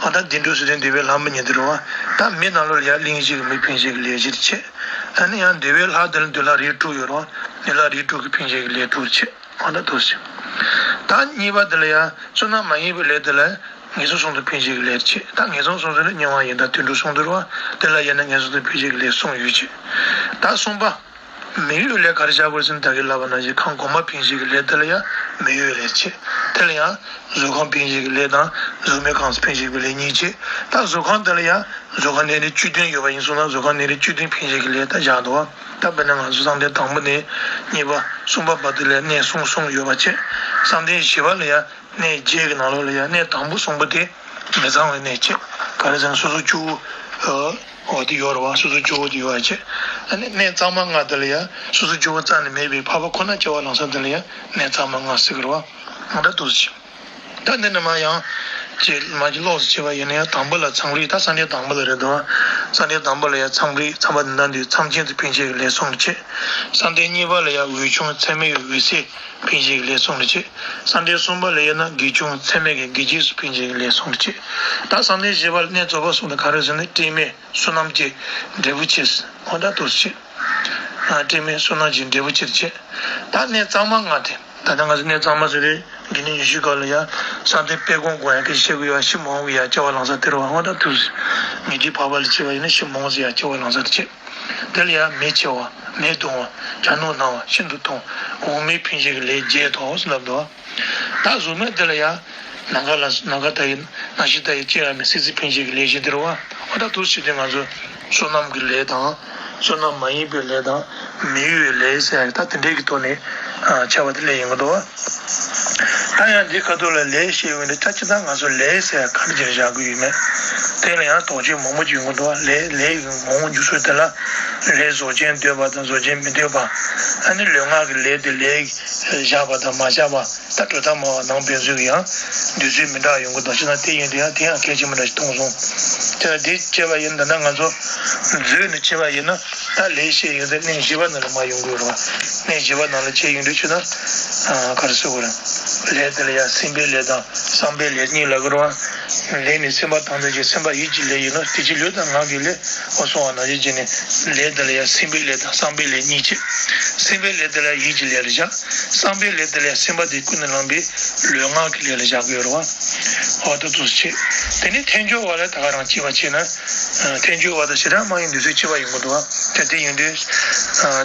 ཨ་ད་བདེ་འགྲོ་ཟེར་དུས་འདོད་པའི་ལྷ་མི་ཉན་དེ་རེད་བ། ད་མི་ནང་ལོགས་ལ་ཡང་གླིང་བཞི་གི་མི་འཕེན་བྱེད་ཀྱི་ལས་བཞི་དེ་བྱས། ཨ་ནི་ཡང་འདོད་པའི་ལྷ་དེ་ལ་འདོད་ལྷ་རིགས་དྲུག་ཡོད་རེད་བ། འདོད་ལྷ་རིགས་དྲུག་གི་འཕེན་བྱེད་ཀྱི་ལས་དྲུག་བྱས། ཨ་ད་དུ་བྱས། ད་གཉིས་པ་དེ་ལ་ཡང་བསོད་ནམས་མ་ཡིན་པའི་ལས་དེ་ལ་ངན་སོང་གསུམ་དུ་འཕེན་བྱེད་ཀྱི་ལས་བྱས། ད་ངན་སོང་གསུམ་ཟེར་ན་དམྱལ་བ་ཡི་དྭགས་དུད་འགྲོ་གསུམ་དེ་རེད་བ། དེ་ལ་དབྱེ་ན་ངན་སོང་དུ་འཕེན་བྱེད་ཀྱི་ལས་གསུམ་ཡོད་བྱས། ད་གསུམ་པ། མི་གཡོའི་ལས་ག་རེ་བྱ་དགོས་ཟེར་ན་ད་གིན་ལབ་པ་ནང་བཞིན་གང་གོང་མ་འཕེན་བྱེད་ཀྱི་ལས་དེ་ལ་ཡང་མི་གཡོའི་ལས་བྱེད། དེ་ལ་ཡང་གཟུགས་ཁམས་འཕེན་བྱེད་ཀྱི་ལས་དང་གཟུགས་མེད་ཁམས་སུ་འཕེན་བྱེད་ཀྱི་ལས་གཉིས་བྱེད། ད་གཟུགས་ཁམས་དེ་ལ་ཡང་གཟུགས་ཁམས་གནས་རིས་བཅུ་བདུན་ཡོད་པ་ཡིན་སོང་ན་གཟུགས་ཁམས་གནས་རིས་བཅུ་བདུན་འཕེན་བྱེད་ཀྱི་ལས་ད་བཞག་འདུག་བ། ད་དཔེར་ན་ང་ཚོ་བསམ་གཏན་དང་པོ་ནས་གཉིས་པ་གསུམ་པ་བར་དུ་ལ་གནས་གསུམ་གསུམ་ཡོད་པ་བྱེད། བསམ་གཏན་བཞི་པ་ལ་ཡང་གནས་བརྒྱད་ཀྱི་ནང་ལོགས་ལ་ཡང་གནས་དང་པོ་གསུམ་པོ་དེ་མི་ཚང་བའི་གནས་བྱེད། ག་རེ་ཟེར་ན་སོ་སོ་སྐྱོ་བོ་འོ་དེ་ཡོད་རེད་བ། སོ་སོ་སྐྱོ་བོ་དེ་ཡོད་བ་བྱེད། ཨ་ནི་གནས་གཙང་མ་ལྔ་དེ་ལ་ཡང་སོ་སོ་སྐྱོ་བོ་རྩ་ནས་མེད་པའི་འཕགས་པ་ཁོ་ན་སྐྱེ་བ་བླང་ས་དེ་ལ་ཡང་གནས་གཙང་མ་ལྔ་ཟེར་གི་རེད་བ། འོ་ད་དུ་བྱེད། ད་འདི་ནི་མ་ཡང་ཅེས་མ་ཅིག་ལོགས་སུ་བྱས་པ་ཡིན་ན་ཡང་དང་པོ་ལ་མཚམས་རིག་ད་བསམ་གཏན་དང་པོ་ལ་རེད་དོ། བསམ་གཏན་དང་པོ་ལ་ཡང་མཚམས་རིག་མཚམས་པ་འདི་འདྲ་འདི་མཚམས་ཆེན་དུ་འཕེན་བྱེད་ཀྱི་ལས་གསུམ་བྱེད། བསམ་གཏན་གཉིས་པ་ལ་ཡང་འོད་ཆུང་ཚད་མེད་འོད་གསལ་འཕེན་བྱེད་ཀྱི་ལས་གསུམ་བྱེད། བསམ་གཏན་གསུམ་པ་ལ་ཡང་ན་གེགས་ཆུང་ཚད་མེད་ཀྱི་གེགས་རྒྱས་སུ་འཕེན་བྱེད་ཀྱི་ལས་གསུམ་བྱེད། ད་བསམ་གཏན་བཞི་པ་ལ་གནས་རྫོགས་པ་གསུམ་དུ་ག་རེ་ཟེར་ན་དྲན་མེད་བསོད་ནམས་ཀྱི་འབྲས་བུ་ཆེ། འོ་ད་དུ་བྱེད། དྲན་མེད་བསོད་ནམས་ཀྱི་འབྲས་བུ་ཆེར་བྱེད། ད་གནས་གཙང་མ་ལྔ་དེ། ད་ལྟ་ང་ཚོ་གནས་གཙང་མ་ཟེར་དུས་དགེ་འདུན་ཉི་ཤུའི་སྐབས་ལ་ཡང་བསམ་གཏན་དཔལ་སྐུ་དགོངས་ཡང་སྐད་ཆ་བཤད་ཀྱི་ཡོད། ཕྱི་མ་འོངས་ཀྱི་ཡང་སྐྱེ་བ་བླང་ས་དེ་རུ་འོ་ད་དུས་ཉི་ཁྲི་འཕགས་པ་ལ་སྐྱེ་བ་ཡིན་ན་ཕྱི་མ་འོངས་སུ་ཡང་སྐྱེ་བ་བླང་ས་དེ་བྱེད། དེ་ལ་ཡང་མེ་མཆེད་པ། མེ་གདུང་བ། གྱ་ནོམ་སྣང་བ། ཤིན་ཏུ་མཐོང་། འོག་མིན་འཕེན་བྱེད་ཀྱི་ལས་བརྒྱད་དོ་ཟེར་ལབ་འདུག་ད་གཟུགས་མེད་དེ་ལ་ཡང་ནམ་མཁའ་ལ་ནམ་མཁའ་ལྟ་ཡི་ནམ་ཞིག་ལྟ་ཡི་ཅི་ཡང་མེད་སྲིད་རྩེར་འཕེན་བྱེད་ཀྱི་ལས་བཞི་དེ་རུ་འོ་ད་དུ་བྱེད་དུས་ང་ཚོ་བསོད་ནམས་ཀྱི་ལས་དང་། བསོད་ནམས་མ་ཡིན་པའི་ལས་དང་མི་གཡོའི་ལས་ཟེར་ཡག་ད་དེ་འདྲའི་གི་ཐོག་ནས་ཨ་ཆ་བ་དེ་ལས་ཡིན་གི་འདུག་ད་ཡང་འདི་ཁ་ཐུག་ལ་ལས་བཤད་ཡོང་དུས་ད་ཅི་ད་ང་ཚོ་ལས་ཟེར་ཡག་ག་རེ་བྱས་བཞག་གི་ཡོད་མེད། དེ་ལ་ཡང་དོགས་གཅོད་མང་པོ་ཅིག་ཡོང་གི་འདུག་ལས་ལས་ཀྱི་ངོ་བོ་འཇུག་སྲོལ་དེ་ལ་ལས་རྫོགས་ཆེན་འདོད་པ་དང་རྫོགས་ཆེན་མི་འདོད་པ། ཨ་ནི་ལུས་ངག་གི་ལས་དེ་ལས་བཞག་པ་དང་མ་བཞག་པ། ད་གྲུབ་མཐའ་སྨྲ་བ་ནང་ཕན་ཚུན་གྱི་ཡང་འདོད་ཚུལ་མི་འདྲ་ཡོང་གི་འདུག་ཅེ་ན་དེ་ཡིན་དུས་ཡང་དེ་ཡང་གལ་ཆེན་པོ་འདྲ་ཞིག་མཐོང་སོང་། དེ་ལ་དེ་བྱས་པ་ཡིན་ན་ད་ལྟ་ང་ཚོ་མཛོད་ནས་བྱས་པ་ཡིན་ན་ད་ལས་བཤད་ཡོད་ཚད་གནས་བཞི་པ་ནང་ལ་མར་ཡོང་གི་ཡོད་རེད་བ། གནས་བཞི་པ་ནང་ལ་བྱས་ཡོང་དུས་ཆུ་ན་ག་རེ་ཟེར་དགོས་རེད། ལས་དེ་ལ་ཡང་སེམས་པའི་ལས་དང་བསམ་པའི་ལས་གཉིས་ལབ་ཀྱི་རེད་བ། ལས་ནི་སེམས་པ་དང་ལྡན་ཞིང་སེམས་པ་ཡིད་ཀྱི་ལས་ཡིན་ནོ། དེ་ཕྱིར་ལུས་དང་ངག་གི་ལས་འོ་གསུངས་པ་ནང་བཞིན་བྱས་ནས་ལས་དེ་ལ་ཡང་སེམས་པའི་ལས་དང་བསམ་པའི་ལས་གཉིས་བྱེད། སེམས་པའི་ལས་དེ་ལ་ཡིད་ཀྱི་ལས་ལ་བཞག་བསམ་པའི་ལས་དེ་ལ་སེམས་པ་དེ་ཀུན་ནས་བསླངས་པའི་ལུས་ངག་གི་ལས་ལ་བཞག་གི་ཡོད་རེད་བ། འོ་ད་དུ་བྱེད། དེ་ནས་ཐལ་འགྱུར་བ་ལ་ད་ག་རང་གཅིག་པ་བྱས་ན། ཐལ་འགྱུར་བ་དང་བྱེ་བྲག་སྨྲ་བའི་འདོད་ཚུལ་གཅིག་པ་ཡོང་གི་འདུག་བ། དེ་དེ་ཡིན་དུས།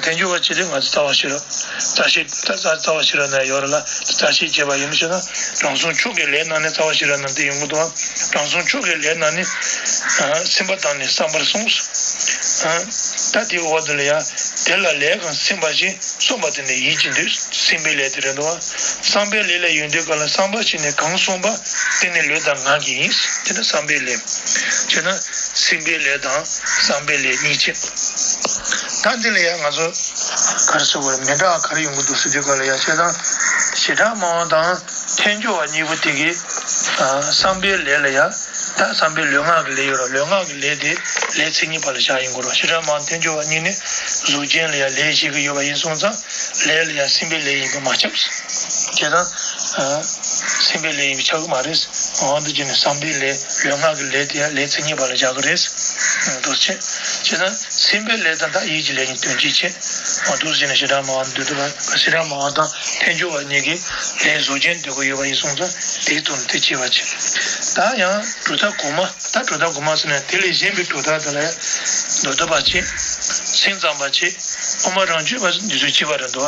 ཐལ་འགྱུར་བ་བྱེད་དུས་ང་ཚོ་རྩ་བ་ཤེས་རབ། རྩ་ཤེས་རྩ་རྩ་རྩ་བ་ཤེས་རབ་ན་ཡོད་རེད་ལ་རྩ་ཤེས་བྱས་པ་ཡིན་ཞེ་ན། དྲང་སྲོང་ཕྱོགས་ཀྱི་ལས་རྣམས་ནི་རྩ་བ་ཤེས་རབ་ན་འདི་ཡོང་གི་འདུག་བ། དྲང་སྲོང་ཕྱོགས་ཀྱི་ལས་རྣམས་ནི། སེམས་པ་དང་ནི་བསམ་པར་གསུངས། ད་དེའི་འོག་ཏུ་ལ་ཡང་དེ་ལ་ལས་གང་སེམས་པ་བཞིན། གསུངས་པ་དེ་ནི་ཡིད་ཀྱི་འདོད། སེམས་པའི་ལས་དེ་རེད་འདུག་བ། བསམ་པའི་ལས་ལ་ཡོང་དུས་ག་ལ་བསམ་པ་བཞིན་ནི་གང་གསུངས་པ་དེ་ནི་ལུས་དང་ངག་གི་ཡིན། དེ་ནི་བསམ་པའི་ལས། བྱས་ན་སེམས་པའི་ལས་དང་བསམ་པའི་ལས་གཉིས་ཆེ། ད་འདི་ལ་ཡང་ང་ཚོ་ག་རེ་ཟེར་དགོས་རེད། མི་འདྲ་བ་ག་རེ་ཡོང་གི་འདུག་ཟེར་དུས་ག་ལ་ཡང་བྱས་ཙང་བྱེ་བྲག་སྨྲ་བ་དང་ཐལ་འགྱུར་བ་གཉིས་པོ་དེ་གི་བསམ་པའི་ལས་ལ་ཡང་། ད་བསམ་པའི་ལུས་ངག་གི་ལས་ཡོད་རེད། ལུས་ངག་གི་ལས་དེ་ལས་མཚན་ཉིད་པ་ལ་བཞག་ཡོང་གི་རེད། བྱེ་བྲག་སྨྲ་བ་ཐལ་འགྱུར་བ་གཉིས་ནི་གཟུགས་ཅན་ལ་ཡང་ལས་བྱེད་ཀྱི་ཡོད་པ་ཡིན་སོང་ཙང་ལས་ལ་ཡང་སེམས་པའི་ལས་ཡིན་པ་མ་ཁྱབ། བྱས་ཙང་ སེམས་པའི་ལས་ཡིན་པས་ཁྱབ་ཀྱི་མ་རེད། འོ་འདི་བྱས་ནས་བསམ་པའི་ལས་ལུས་ངག་གི་ལས་དེ་ཡང་ལས་མཚན་ཉིད་པ་ལ་བཞག་གི་རེད། འདུག་སེ་བྱས། བྱས་ན་སེམས་པའི་ལས་དང་ད་ཡིད་ཀྱི་ལས་གཉིས་དོན་གཅིག་བྱས། འོ་འདུག་སེ་བྱས་ནས་བྱེ་བྲག་སྨྲ་བ་འདོད་འདོད་པ་བྱེ་བྲག་སྨྲ་བ་དང་ཐལ་འགྱུར་བ་གཉིས་ཀྱིས་ལས་གཟུགས་ཅན་འདོད་ཀྱི་ཡོད་པ་ཡིན་གསུངས་ཙང་དེའི་དོན་དེ་བྱས་པ་བྱས། ད་ཡང་གྲུབ་མཐའ་གོང་མ། ད་གྲུབ་མཐའ་གོང་མ་ཟེར་ན་དེ་ལས་གཞན་པའི་གྲུབ་མཐའ་དེ་ལ་ཡང་འདོད་འདོད་པ་བྱས། སེམས་ཙམ་པ་བྱས། དབུ་མ་རང་རྒྱུད་པ་འདི་ཚོ་གཅིག་པ་རེད་འདུག་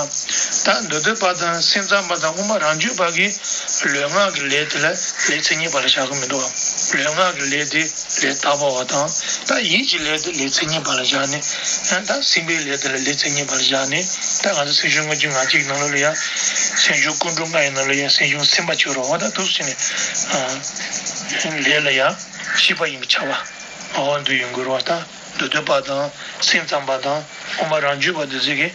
ད་འདོད་འདོད་པ་དང་སེམས་ཙམ་པ་དང་དབུ་མ་རང་རྒྱུད་པ་གིས་ལུས་ངག་གི་ལས་དེ་ལ་ལས་མཚན་ཉིད་པ་ལ་བཞག་གི་མི་འདུག་ལུས་ངག་གི་ལས་དེ་ལས་དག་པ་བ་དང་ད་ཡིད་ཀྱི་ལས་དེ་ལས་མཚན་ཉིད་པ་ལ་བཞག་ནས། ད་སེམས་པའི་ལས་དེ་ལ་ལས་མཚན་ཉིད་པ་ལ་བཞག་ནས། ད་ང་ཚོ་སེམས་བྱུང་ལྔ་བཅུ་ང་གཅིག་གི་ནང་ལོགས་ལ་ཡང་སེམས་བྱུང་ཀུན་འགྲོ་ལྔ་ཡི་ནང་ལ་ཡང་སེམས་བྱུང་སེམས་པ་ཆོས་རོ་བ་དང་འདུག་སེ་བྱས་ནས་ལས་ལ་ཡང་ཤེས་པ་ཡིན་པས་ཁྱབ་པ། འོ་འདུག་ཡོང་གི་རོ་བ་དང་། འདོད་འདོད་པ་དང་སེམས་ཙམ་པ་དང་དབུ་མ་རང་རྒྱུད་པ་འདི་ཚོ་གིས་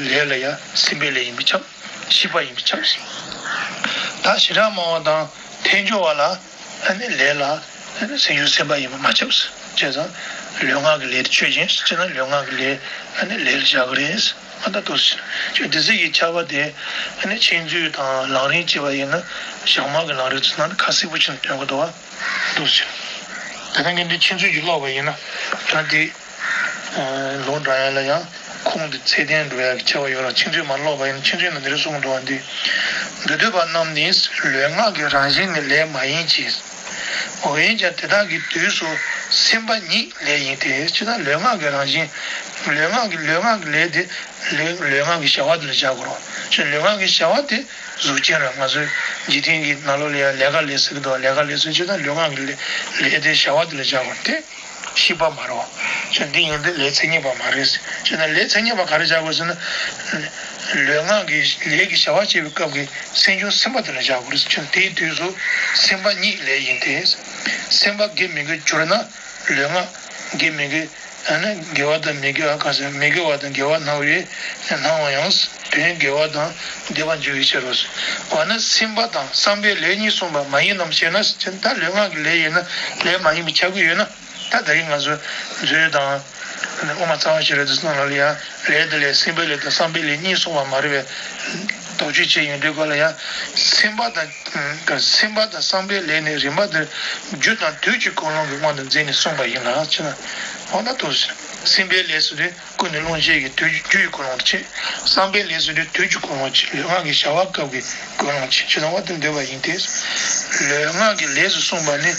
ལས་ལ་ཡང་སེམས་པའི་ལས་ཡིན་པས་ཁྱབ། ཤེས་པ་ཡིན་པས་ཁྱབ་ཟེར། ད་བྱེ་བྲག་སྨྲ་བ་དང་ཐལ་འགྱུར་བ་ལ་ཨ་ནི་ལས་ལ་ཨ་ནི་སེམས་བྱུང་སེམས་པ་ཡིན་པས་མ་ཁྱབ་ཟེར། བྱས་ཙང་ལུས་ངག་གི་ལས་དེ་ཆོས་ཅན་ཟེར་ན་ལུས་ངག་གི་ལས་ཨ་ནི་ལས་ལ་བཞག་གི་རེད་ཟེར། ཨ་ད་འདུག་སེ་བྱས། ཁྱོད་དེ་ཚོ་གི་ཁྱབ་པ་དེ་ཨ་ནི་མཁྱེན་ཚུལ་དང་ལམ་རིམ་བྱས་པ་ཡིན་ན་ཞག་མ་གི་ལམ་རིམ་ཚོ་ནང་ནས་ཁ་གསལ་པོ་བྱས་ནས་སྟོན་གི་འདུག་བ། འདུག་སེ་བྱས། དེ་ནས་ངས་འདི་མཁྱེན་ཚུལ་གྱིས་ཀློག་པ་ཡིན་ན་ད་འདི། ལུང་དྲངས་ཡ་ལ་ཡང་ཁུངས་དེ་ཚད་ལྡན་འགྲོ་ཡ་གི་ཆེ་བ་ཡོད་ར། མཁྱེན་ཚུལ་མ་ཀློག་པ་ཡིན་ན་མཁྱེན་ཚུལ་ནང་འདི་རེ་གསུངས་འདུག་བ། འདི་འདོད་འདོད་པ་རྣམས་ནི་ལུས་ངག་གི་རང་བཞིན་ནི་ལས་མ་ཡིན་གྱི། འོ་ཡིན་ཀྱང་དེ་དག་གི་དུས་སུ་སེམས་པ་ཉིད་ལས་ཡིན་ཏེ། ཅི་ལྟར་ལུས་ངག་གི་རང་བཞིན། ལུས་ངག་གི་ལུས་ངག་གི་ལས་དེ་ལུས་ལུས་ངག་གི་བྱ་བ་དེ་ལ་བཞག་དགོས་ར། ཅི་ལུས་ངག་གི་བྱ་བ་དེ་གཟུགས་ཅན་ར། ང་ཚོའི་འཇིག་རྟེན་གྱི་ནང་ལོགས་ལ་ཡང་ལས་ཀ་ལས་ཟེར་གི་འདུག་ལས་ཀ་ལས་ཟེར་ཅི་ལྟར་ལུས་ངག་གི་ལས་ལས་དེ་བྱ་བ་དེ་ལ་བཞག་དགོས་ར། དེ་ཤེས་པ་མ་རེད་བ། ཅི་འདི་ཡིན་དུས་ལས་མཚན་ཉིད་པ་མ་རེད། ཅི་ལྟར་ལས་མཚན་ཉིད་པ་ག་རེ་བཞག་དགོས་ཟེར་ན། ལུས་ངག་གི་ལས་ཀྱི་བྱ་བ་བྱེད་པའི་སྐབས་ཀྱི་སེམས་བྱུང་སེམས་པ་དེ་ལ་བཞག་དགོས་རེད། ཅི་དེའི་དུས་སུ་སེམས་པ་ཉིད་ལས་ཡིན་ཏེ། སེམས་པ་དགེ་མི་དགེ་གྱུར་ན་ལུས་ངག་དགེ་མི་དགེ། ཨ་ནི་དགེ་བ་དང་མི་དགེ་བ་ག་ཟེར། མི་དགེ་བ་དང་དགེ་བ་སྣང་བས་སྣང་བ་ཡང་དོན་དགེ་བ་དང་བདེ་བར་འགྱུར་བའི་ཕྱིར་རོ། འོ་ན་སེམས་པ་དང་བསམ་པའི་ལས་གཉིས་གསུངས་པ་མ་ཡིན་ནམ་ཞེ་ན། ཅི་ད་ལུས་ངག་གི་ལས་ཡིན་ན་ལས་མ་ཡིན་པས་ཁྱབ་ཀྱི་ཡོད་ན། ད་ད་རིང་ང་ཚོ་མཛོད་དང་དབུ་མ་རྩ་བ་ཤེས་རབ་འདི་ཚོ་ནང་ལ་ཡང་ལས་དེ་ལས་སེམས་པའི་ལས་དང་བསམ་པའི་ལས་གཉིས་གསུངས་པ་མ་རེད་པས། དོགས་གཅོད་བྱས་ཡོང་དུས་སྐབས་ལ་ཡང་སེམས་པ་དང་། སེམས་པ་དང་བསམ་པའི་ལས་ནི་རིམ་པ་འདིར་རྒྱུ་དང་དུས་ཀྱི་ཀུན་སློང་གི་དབང་དུ་མཛད་ནས་གསུངས་པ་ཡིན་ལ། ཅི་ན། འོ་ན་དུ་སེམས་པའི་ལས་སུ་དེ་ཀུན་ནས་སློང་བྱེད་ཀྱི་དུས་རྒྱུ་ཡི་ཀུན་སློང་བྱེད། བསམ་པའི་ལས་སུ་དེ་དུས་ཀྱི་ཀུན་སློང་བྱེད། ལུས་ངག་གི་བྱ་བ་སྐབས་ཀྱི་ཀུན་སློང་བྱེད། ཅི་ན་བ་དེ་འདོད་པ་ཡིན་ཏེ། ལུས་ངག་གི་ལས་སུ་གསུངས་པ་ནི་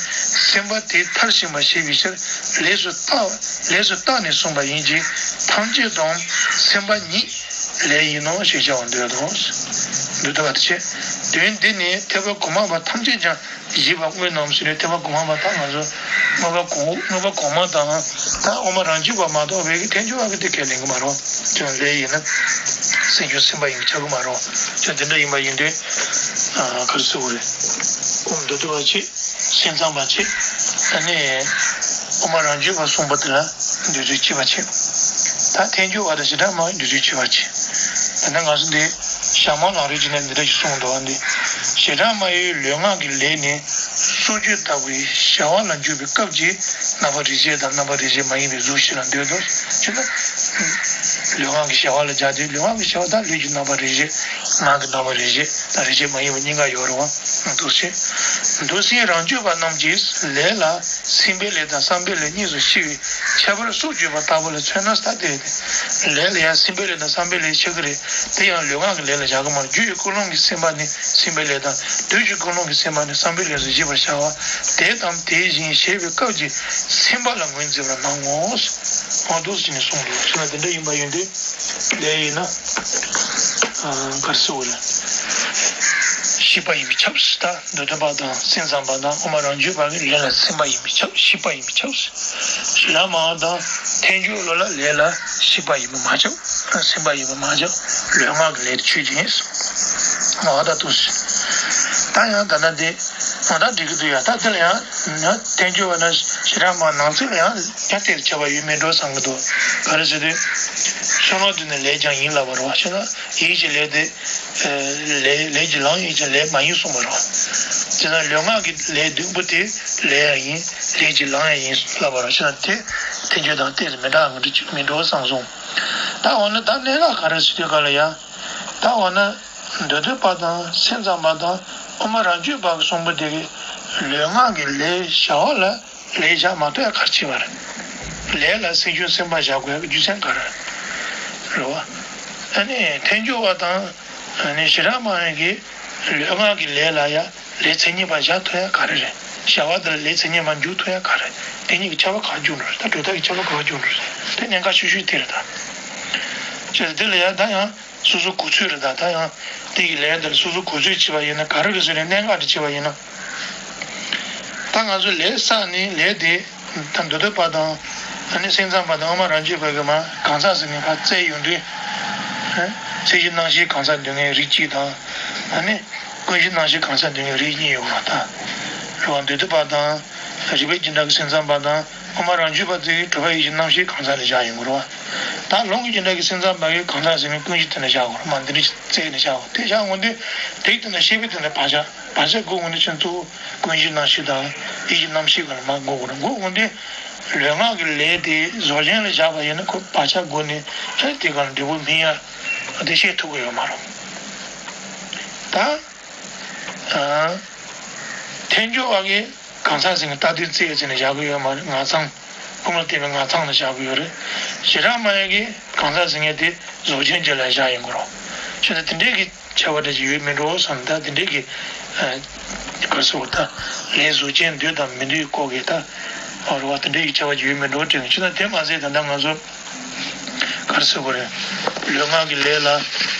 སེམས་པ་དེ་མཐར་ཕྱིན་པར་བྱེད་པའི་ཕྱིར་ལས་སུ་བརྟག་ལས་སུ་བརྟགས་ནས་གསུངས་པ་ཡིན་གྱི། ཐམས་ཅད་དུའང་སེམས་པ་ཉིད་ལས་ཡིན་ནོ་ཞེས་བྱ་བ་འདོད་དོ། འདོད་དོ་བ་དེ་བྱེད། དོན་འདི་ནི་ཐེག་པ་གོང་མ་པ་ཐམས་ཅད་ཀྱང་བཞེད་པ་དངོས་རྣམས་སུ་ནི་ཐེག་པ་གོང་མ་པ་དང་ང་ཚོ་མངོན་པ་གོང་མངོན་པ་གོང་མ་དང་ད་དབུ་མ་རང་རྒྱུད་པ་མ་གཏོགས་པའི་གི་ཐལ་འགྱུར་བ་གི་དེ་ཁས་ལེན་གི་མ་རེད། ཅང་ལས་ཡིན་ན་སེམས་བྱུང་སེམས་པ་ཡིན་ཆགས་གི་མ་རེད། ཅང་དེ་འདྲ་ཡིན་པ་ཡིན་དུས་ག་རེ་ཟེར་དགོས་རེད། ཨོ་འདོད་དོ་བ་ཆེ། སེམས་ཙམ་པ་ཆེ། ད་ནི་དབུ་མ་རང་རྒྱུད་པ་གསུངས་པ་དེ་ལ་འདོད་ཚུལ་གཅིག་པ་ཆེ། ད་ཐལ་འགྱུར་བ་དང་བྱེ་བྲག་སྨྲ་བའི་འདོད་ཚུལ་གཅིག་པ་ཆེ། ད་ནི་ང་ཚོ་འདི་ཞྭ་དམར་ལམ་རིམ་གྱི་ནང་འདི་འདྲ་ཞིག་གསུངས་འདུག་བ། འདི་བྱེ་བྲག་སྨྲ་བའི་ལུས་ངག་གི་ལས་ནི་སྲོག་གཅོད་ལྟ་བུའི་བྱ་བ་ལ་འཇུག་པའི་སྐབས་ཀྱི་རྣམ་པ་རིགས་ཤེས་དང་རྣམ་པ་རིགས་ཤེས་མ་ཡིན་པའི་གཟུགས་ཤེས་ལ་འདོད་དོ། ཅི་ལ་ལུས་ངག་གི་བྱ་བ་ལ་སྦྱར་ཏེ་ལུས་ངག་གི་བྱ་བ་དང་ལུས་ཀྱི་རྣམ་པ་རིགས་ཤེས་ངག་གི་རྣམ་པ་རིགས་ཤེས་དང་རིགས་ཤེས་མ་ཡིན་པ་གཉིས་ཀ་ཡོད་རེད་བ། འདུག་སེ། འདུག་སེ་རང་རྒྱུད་པ་རྣམས་ཀྱིས་ལས་ལ་སེམས་པའི་ལས་དང་བསམ་པའི་ལས་གཉིས་སུ་ཕྱེ་བའི་ཁྱད་པར་སྲོག་གཅོད་པ་ལྟ་བུ་ལ་མཚོན་ན་ལྟ་སྟེ། ལས་ལ་ཡང་སེམས་པའི་ལས་དང་བསམ་པའི་ལས་ཕྱེ་གི་རེད། དེ་ཡང་ལུས་ངག་གི་ལས་ལ་བཞག་གི་མ་རེད། རྒྱུ་ཡི་ཀུན་སློང་གི་སེམས་པ་ནི་སེམས་པའི་ལས་དང་དུས་ཀྱི་ཀུན་སློང་གི་སེམས་པ་ནི་བསམ་པའི་ལས་སུ་བཞེད་པར་བྱ་བ་དེ་དང་དེ་བཞིན་གཞན་པའི་སྐབས་ཀྱི་སེམས་པ་ལ་ངོས་འཛིན་པར་སྣང་ངོ་། འོ་འདུག་སེ་ནས་གསུངས་འདུག་ཅི་ན་དེ་འདྲ་ཡིན་པ་ཡིན་དུས་ལས་ཡིན་ན་ག་རེ་ཟེར་དགོས་རེད། ཤེས་པ་ཡིན་པས་ཁྱབ་ཟེར། ད་འདོད་དོན་པ་དང་སེམས་ཙམ་པ་དང་དབུ་མ་རང་རྒྱུད་པ་གི་ལས་ལ་སེམས་པ་ཡིན་པས་ཁྱབ། ཤེས་པ་ཡིན་པས་ཁྱབ་ཟེར། ཞེ་ལ་མ་དང་ཐལ་འགྱུར་བློ་ལ་ལས་ལ་ཤེས་པ་ཡིན་པས་མ་ཁྱབ། སེམས་པ་ཡིན་པས་མ་ཁྱབ། ལུས་ངག་གི་ལས་དེ་ཆོས་ཅན། མ་ད་དུ་ད་ཡང་ད་ལྟ་འདི་མ་ད་འགྲིག་གི་འདུག་ཡ། ད་དེ་ལ་ཡང་ཐལ་འགྱུར་བ་ན་ཞེ་ལ་མ་ནང་ཚིག་ལ་ཡང་ཡང་དེར་ཁྱབ་པ་ཡོད་མེད་འགྲོ་བསམ་གི་འདུག་ག་རེ་ཟེར་དུས་ཕྱི་ལོགས་དུ་ནི་ལས་ཀྱང་ཡིན་ལབ་པ་རེད་བ། ཞེ་ན་ཡིད་ཀྱི་ལས་དེ། ལས་ལས་ཀྱི་ལམ་ཡིན་ཀྱང་ལས་མ་ཡིན་གསུངས་པ་རེད། དེ་ན་ལུས་ངག་གི་ལས་བདུན་པོ་དེ་ལས་ཡང་ཡིན། ལས་ཀྱི་ལམ་ཡང་ཡིན་ལབ་པ་རེད། ཞེ་ན་དེ་ཐལ་འགྱུར་དང་ཏོག་ཙམ་མི་འདྲ་མི་འདྲ་བ་བསམ་སོང་། ད་འོ་ན་ད་གནད་འགག་ག་རེ་ཟེར་དུས་ག་ལ་ཡ། ད་འོ་ན་འདོད་འདོད་པ་དང་སེམས་ཙམ་པ་དང་ དབུ་མ་རང་རྒྱུད་པ་གི་གསུང་པོ་དེ་གི་ལུས་ངག་གི་ལས་བྱ་བ་ལ་ལས་བཞག་མ་ཐུབ་ཡ་ག་རེ་བྱས་པ་རེད། ལས་ལ་སེམས་བྱུང་སེམས་པ་བཞག་དགོས་ཡ་གི་རྒྱུ་མཚན་ག་རེ་རེད། རེད་བ། ཨ་ནི་ཐལ་འགྱུར་བ་དང་ཨ་ནི་ཞི་རགས་མ་ཡིན་གྱི་ལུས་ངག་གི་ལས་ལ་ཡ་ལས་མཚན་ཉིད་པ་བཞག་ཐུབ་ཡ་ག་རེ་རེད། བྱ་བ་དེ་ལ་ལས་མཚན་ཉིད་པ་འཇུག་ཐུབ་ཡ་ག་རེ་རེད། དེ་གཉིས་ཀྱི་ཁྱད་པར་ག་བར་འགྱུར་འགྲོ་རེད། ད་གྲུབ་མཐའ་གི་ཁྱད་པར་ག་བར་འགྱུར་འགྲོ་རེད། དེ་གནད་འགག་ཤོས་ཤོས་དེ་རེད་ད། བྱས་ཙང་དེ་ལ་ཡ་ད་ཡང་། སོ་སོ་གོ་ཚོད་རེད་ད། ད་ཡང་དེ་གི་ལས་འདིར་སོ་སོ་གོ་ཚོད་བྱས་པ་ཡིན་ན་ག་རེ་རེད་ཟེར་ནས་གནད་འགག་འདྲ་བྱས་པ་ཡིན་ན། ད་ང་ཚོ་ལས་བསགས་ནས་ལས་དེ་ད་མདོ་སྡེ་པ་དང་ཨ་ནི་སེམས་ཙམ་པ་དང་དབུ་མ་རང་རྒྱུད་པ་གི་མ་གང་ཟག་ཟེར་ནས་ཕར་བཙལ་ཡོང་དུས། ཨ། ཚད་གཞི་རྣམ་བཤད་གང་ཟག་སྡུག་བསྔལ་རིགས་གཅིག་དང་། ཨ་ནི་ཀུན་གཞི་རྣམ་བཤད་གང་ཟག་སྡུག་བསྔལ་རིགས་གཉིས་ཡོད་པ་དང་། རེད་བ། མདོ་སྡེ་པ་དང་། རིགས་པའི་རྒྱུད་འགྲེལ་གྱི་སེམས་ཙམ་པ་དང་དབུ་མ་རང་རྒྱུད་པ་ཚོས་གྲུབ་པ་ཡིད་བཞིན་རྣམ་ཤེས་གང་ཟག་ལ་བཞག་ཡོང་གི་རེད་བ། ད་ལུང་གི་རྒྱུད་འགྲེལ་གྱི་སེམས་ཙམ་པ་གིས་གང་ཟག་ཟེར་ནས་ཀུན་གཞི་དེ་ལ་བཞག་གོ་རེད་མ། འདི་འདྲ་བཙལ་ནས་བཞག་གོ། དེ་བཞག་འོང་དུས་དེ་དེ་ལ་ཤེས་པའི་དེ་ལ་བག་ཆགས་བག་ཆགས་དགོས་འོང་དུས་ཁྱོད་ཚོ་ཀུན་གཞི་རྣམ་ཤེས་དང་ཡིད་བཞིན་རྣམ་ཤེས་ག་ལ་མ་དགོས་གོ་རེད། དགོས་འོང་དུས་ལུས་ངག་གི་ལས་དེ་བཟོ་ཅན་ལ་བཞག་པ་ཡིན་ན་ཁོ་བག་ཆགས་དགོས་ནས་ཨ་ནི་དེ་ག་ལ་འབྲས་བུ་སྨིན་ཡ་དེ་ཤེས་ཐུབ་ཀྱི་ཡོད་མ་རེད། ད་ཨ་ཐལ་འགྱུར་བ་གིས། གང་ཟག་ཟེར་ནས་ལྟ་དུས་བཙལ་ཟེར་ནས་བཞག་གི་ཡོད་མ་རེད། ངག་ཚང་། ཁོང་ལ་བརྟེན་པའི་ངག་ཚང་ལ་བཞག་གི་ཡོད་རེད། ཞི་རགས་མ་ཡིན་གྱི་གང་ཟག་ཟེར་མཁན་དེ་གཟུགས་ཅན་གྱི་ལ་བཞག་ཡོང་གི་རེད། བྱས་ཙང་དེ་འདྲའི་གི་ཁྱད་པར་འདྲ་ཅིག་ཡོད་མིན་འགྲོ་བསམ། ད་དེ་འདྲའི་གི་ཨ་ག་རེ་ཟེར་དགོས། ད་ལས་གཟུགས་ཅན་འདོད་དང་མི་འདོད་སྐོར་གྱི་ད་ཨ་རེད་བ། དེ་འདྲའི་གི་ཁྱད་པར་ཅིག་ཡོད་མིན་འགྲོ་དྲན་གི། བྱས་ཙང་དེ་མ་ཟད་ད་ལྟ་ང་ཚོ། ག་རེ་ཟེར་དགོས་རེད། ལུས་ངག་གི་ལས་ལ་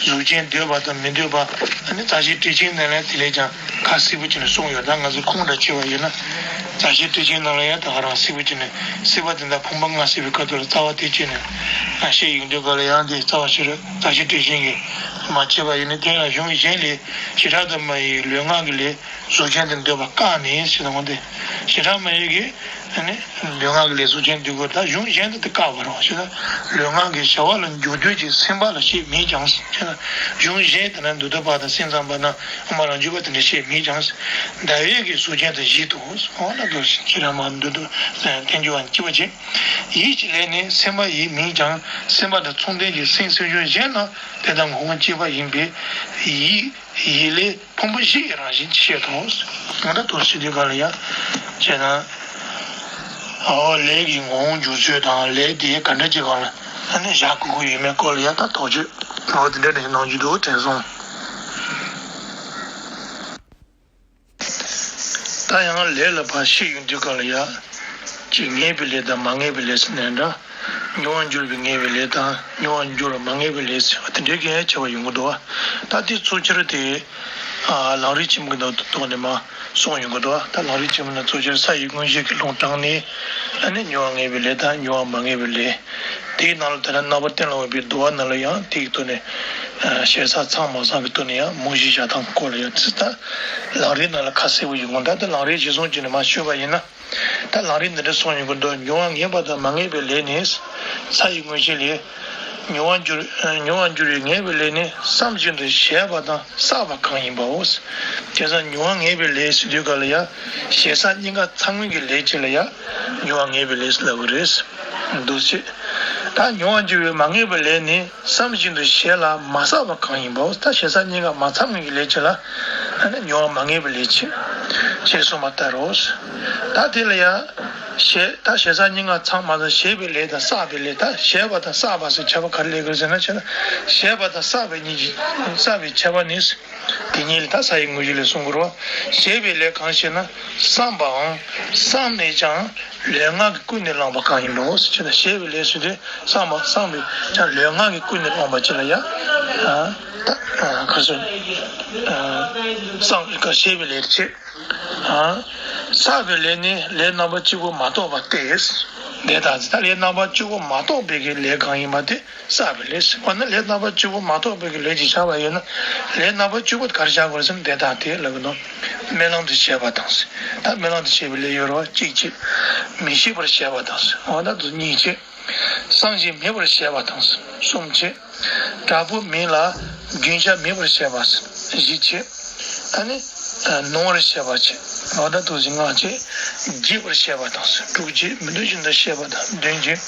གཟུགས་ཅན་འདོད་པ་དང་མི་འདོད་པ། ཨ་ནི་རྩ་ཤེ་ཊཱིཀ་ཆེན་ནང་ལ་དེ་ལས་ཀྱང་ཁ་གསལ་པོ་བྱས་ནས་གསུངས་ཡོད། ད་ང་ཚོ་ཁུངས་འདྲ་བྱས་པ་ཡིན་ན། རྩ་ཤེ་ཊཱིཀ་ཆེན་ནང་ལ་ཡང་ད་ག་རང་གསལ་པོ་བྱས་ནས་སྲིད་པ་དེ་དག་ཕུང་པོ་ལྔ་ཟེར་བའི་སྐབས་དེ་ལ་རྩ་བ་དེ་བྱས་ནས་བཤད་ཡོང་དུས་ག་ལ་ཡང་དེ་རྩ་བ་ཤེས་རབ་རྩ་ཤེ་ཊཱིཀ་ཆེན་གྱིས་མ་བྱས་པ་ཡིན་ན། དེ་ཡང་གཞུང་གཞན་ལས་ཞི་རགས་དང་མ་ཡི་ལུས་ངག་གི་ལས་གཟུགས་ཅན་དུ་འདོད་པ་བཀག་ནས་ཟེར་ན་འོང་དེ། ཞི་རགས་མ་ཡི་གི་ཨ་ནི་ལུས་ངག་གི་ལས་གཟུགས་ཅན་འདོད་དགོས། ད་གཞུང་གཞན་དུ་དེ་བཀག་པ་རེད་བ། ཞེ་ན་ལུས་ངག་གི་བྱ་བ་ལ་འཇུག་འདོད་ཀྱི་སེམས་པ་ལ་བཤད་མེད་ཀྱང་། ཞེ་ན་གཞུང་གཞན་དེ་ན་མདོ་སྡེ་པ་དང་སེམས་ཙམ་པ་དང་དབུ་མ་རང་རྒྱུད་པ་དེ་འདྲ་བཤད་མེད་ཀྱང་། འདོད་ཡུལ་གྱི་གཟུགས་ཅན་དུ་བཞེད་དོ། འོ་ན་དོ་ཞེ་ན་མ་འདོད་དོ་ཐལ་འགྱུར་བ་གཅིག་པ་བྱེད། ཡིད་ཀྱི་ལས་ནི་སེམས་པ་ཡིས་མིན་ཀྱང་སེམས་པ་དང་མཚུངས་ལྡན་གྱི་སེམས་སེམས་བྱུང་གཞན་རྣམས་དེ་དག་ངོ་བོ་གཅིག་པ་ཡིན་པས་ཡིད་ཡིད་ལས། ཕུང་པོ་བཞི་ཡི་རང་བཞིན་ཤེས་དང་། ང་ད་དོ་ཞི་དུས་ག་ལ་ཡ། བྱས་ན། ཨོ་ལས་ཀྱི་ངོ་བོ་འཇུག་ཚུལ་དང་ལས་དེ་ག་འདྲ་ཅིག་གང་ལ་ཨ་ནི་བཞག་དགོས་ཀྱི་ཡོད་མེད་སྐོར་ལ་ཡ་ད་དོགས་གཅོད་འོ་དེ་འདྲ་འདྲ་ཞིག་གནང་རྒྱུ་འདུག་དྲན་སོང་། ད་ཡང་ལས་ལ་ཕར་ཤེས་ཡོང་དུས་ག་ལ་ཡ། ཅིག་ངེས་པའི་ལས་དང་མ་ངེས་པའི་ལས་ཟེར་ནའང་འདྲ། མྱོང་བར་འགྱུར་བའི་ངེས་པའི་ལས་དང་མྱོང་བར་འགྱུར་བ་མ་ངེས་པའི་ལས་ཟེར་བ་དེ་འདྲའི་གི་ཁྱད་པར་ཡོང་གི་འདུག་བ། ད་དེ་གཙོ་ཆེར་དེ། ཨ་ལམ་རིམ་ཆེན་མོ་གི་ནང་དུ་གཏོགས་ནས་མར་གསུངས་ཡོང་གི་འདུག་བ། ད་ལམ་རིམ་ཆེན་མོ་ནང་གཙོ་ཆེར་ས་ཡི་མངོན་ཤེས་ཀྱི་ལུང་དྲངས་ནས། ཨ་ནི་མྱོང་བ་ངེས་པའི་ལས་དང་མྱོང་བ་མ་ངེས་པའི་ལས། དེའི་ནང་ལ་ད་ལྟ་རྣམ་པར་གཏན་ལ་དབབ་པའི་བསྡུ་བ་ནང་ལ་ཡང་དེ་ཡི་ཐོག་ནས། ཨ་ཞེ་ས་ཚང་མ་ཚང་གི་ཐོག་ནས་ཡང་མངོན་ཤེས་བཞག་སྟངས་སྐོར་ལ་ཡང་ཚིག་ད་ལམ་རིམ་ནང་ལ་ཁ་གསལ་པོ་ཡོང་གི་འདུག་ད་ལམ་རིམ་གཞིར་བཟུང་བྱས་ནས་མར་ཤོད་པ་ཡིན་ན། ད་ལམ་རིམ་འདི་འདྲ་གསུངས་ཡོང་གི་འདུག་མྱོང་བ་ངེས་པ་དང་མ་ངེས་པའི་ལས་ནི། ས་ཡི་མངོན་ཤེས་ལས། མྱོང་བར་འགྱུར། མྱོང་བར་འགྱུར་བའི་ངེས་པའི་ལས་ནི་བསམ་བཞིན་དུ་བྱས་པ་དང་བསགས་པ་གང་ཡིན་པའོ། དེ་ཙམ་མྱོང་བ་ངེས་པའི་ལས་ཟེར་དུས་ག་ལ་ཡ། ཞེ་ས་གཉིས་ཀ་ཚང་མིན་གྱི་ལས་ཅིག་ལ་ཡ། མྱོང་བ་ངེས་པའི་ལས་ལབ་ཀྱི་རེད། འདུ་བྱེད། ད་མྱོང་བར་འགྱུར་བའི་མ་ངེས་པའི་ལས་ནི། བསམ་བཞིན་དུ་བྱས་ལ་མ་བསགས་པ་གང་ཡིན་པའོ། ད་ཞེ་ས་གཉིས་ཀ་མ་ཚང་མིན་གྱི་ལས་ཅིག་ལ། ཨ་ནི་མྱོང་བ་མ་ངེས་པའི་ལས་ཅིག་ཅེས་གསུངས་པ་ལྟར་རོ། ད་དེ་ལ་ཡང་། ཞེས་ད་ཞེ་ས་གཉིས་ཀ་ཚང་མ་ལ་བྱས་པའི་ལས་དང་བསགས་པའི་ལས། ད་བྱས་པ་དང་བསགས་པ་ཟེར་ཁྱད་པར་ག་རེ་ལས་ཀྱི་རེད་ཟེར་ན། བྱས་ན་བྱས་པ་དང་བསགས་པའི་གཉིས་ཀྱི་བསགས་པའི་ཁྱད་པར་ནི། དེ་ཉིད་ལ་ད་ས་ཡི་མངོན་ཤེས་ལས་གསུང་གི་རེད། བྱས་པའི་ལས་གང་ཞེ་ན། བསམས་པའམ་བསམས་ནས་ཀྱང་ལུས་ངག་གིས་ཀུན་ནས་བསླངས་པ་གང་ཡིན་པའོ། ཞེ་ན་བྱས་པའི་ལས་ཟེར་དུས་བསམས་པ་བསམས་པས་ཀྱང་ལུས་ངག་གིས་ཀུན་ནས་བསླངས་པ་ཅིག་ལ་ཡང་། ཨ་ད་ཨ་ག་རེ་ཟེར། ཨ་བསམས་ཀ་བྱས་པའི་ལས་བྱེད། ཨ་བསགས་པའི་ལས་ནི་ལས་རྣམ་པ་གཅིག་པུ་མ་གཏོགས་པ་སྟེ། དེ་ལྟར་ད་ལས་རྣམ་པ་གཅིག་པུ་མ་གཏོགས་པའི་གི་ལས་གང་ཡིན་པ་དེ། བསགས་པའི་ལས། འོ་ན་ལས་རྣམ་པ་གཅིག་པུ་མ་གཏོགས་པའི་གི་ལས་ཅིག་བྱ་བ་ཡིན་ན། ལས་རྣམ་པ་གཅིག་པུ་ག་རེ་བྱ་དགོས་ཟེར་ན་དེ་དང་དེ་ལབ་ཀྱི་འདུག་སྨོན་ལམ་དུ་བྱས་པ་དང་། ད་སྨོན་ལམ་དུ་བྱས་པའི་ལས་ཡོད་རེད་བ། གཅིག་བྱས། མི་ཤིགས་པར་བྱས་པ་དང་། འོ་ན་དུ་གཉིས་བྱས། བསམ་ཞིང་མེད་པར་བྱས་པ་དང་། གསུམ་བྱས། དྲག་པོའི་མིང་ལ་རྒྱུན་ཆགས་མེད་པར་བྱས་པ། བཞི་བྱས། ཨ་ནི། ནོར་བར་བཤད་པ་བྱས། ལོག་ལྟ་སྟོབས་བཞི་སྔགས་ཀྱིས་རྒྱས་པར་བཤད་པ་དང་། དྲུག་གིས་མི་འདོད་བཞིན་དུ་བཤད་པ་དང་། བདུན་གྱིས་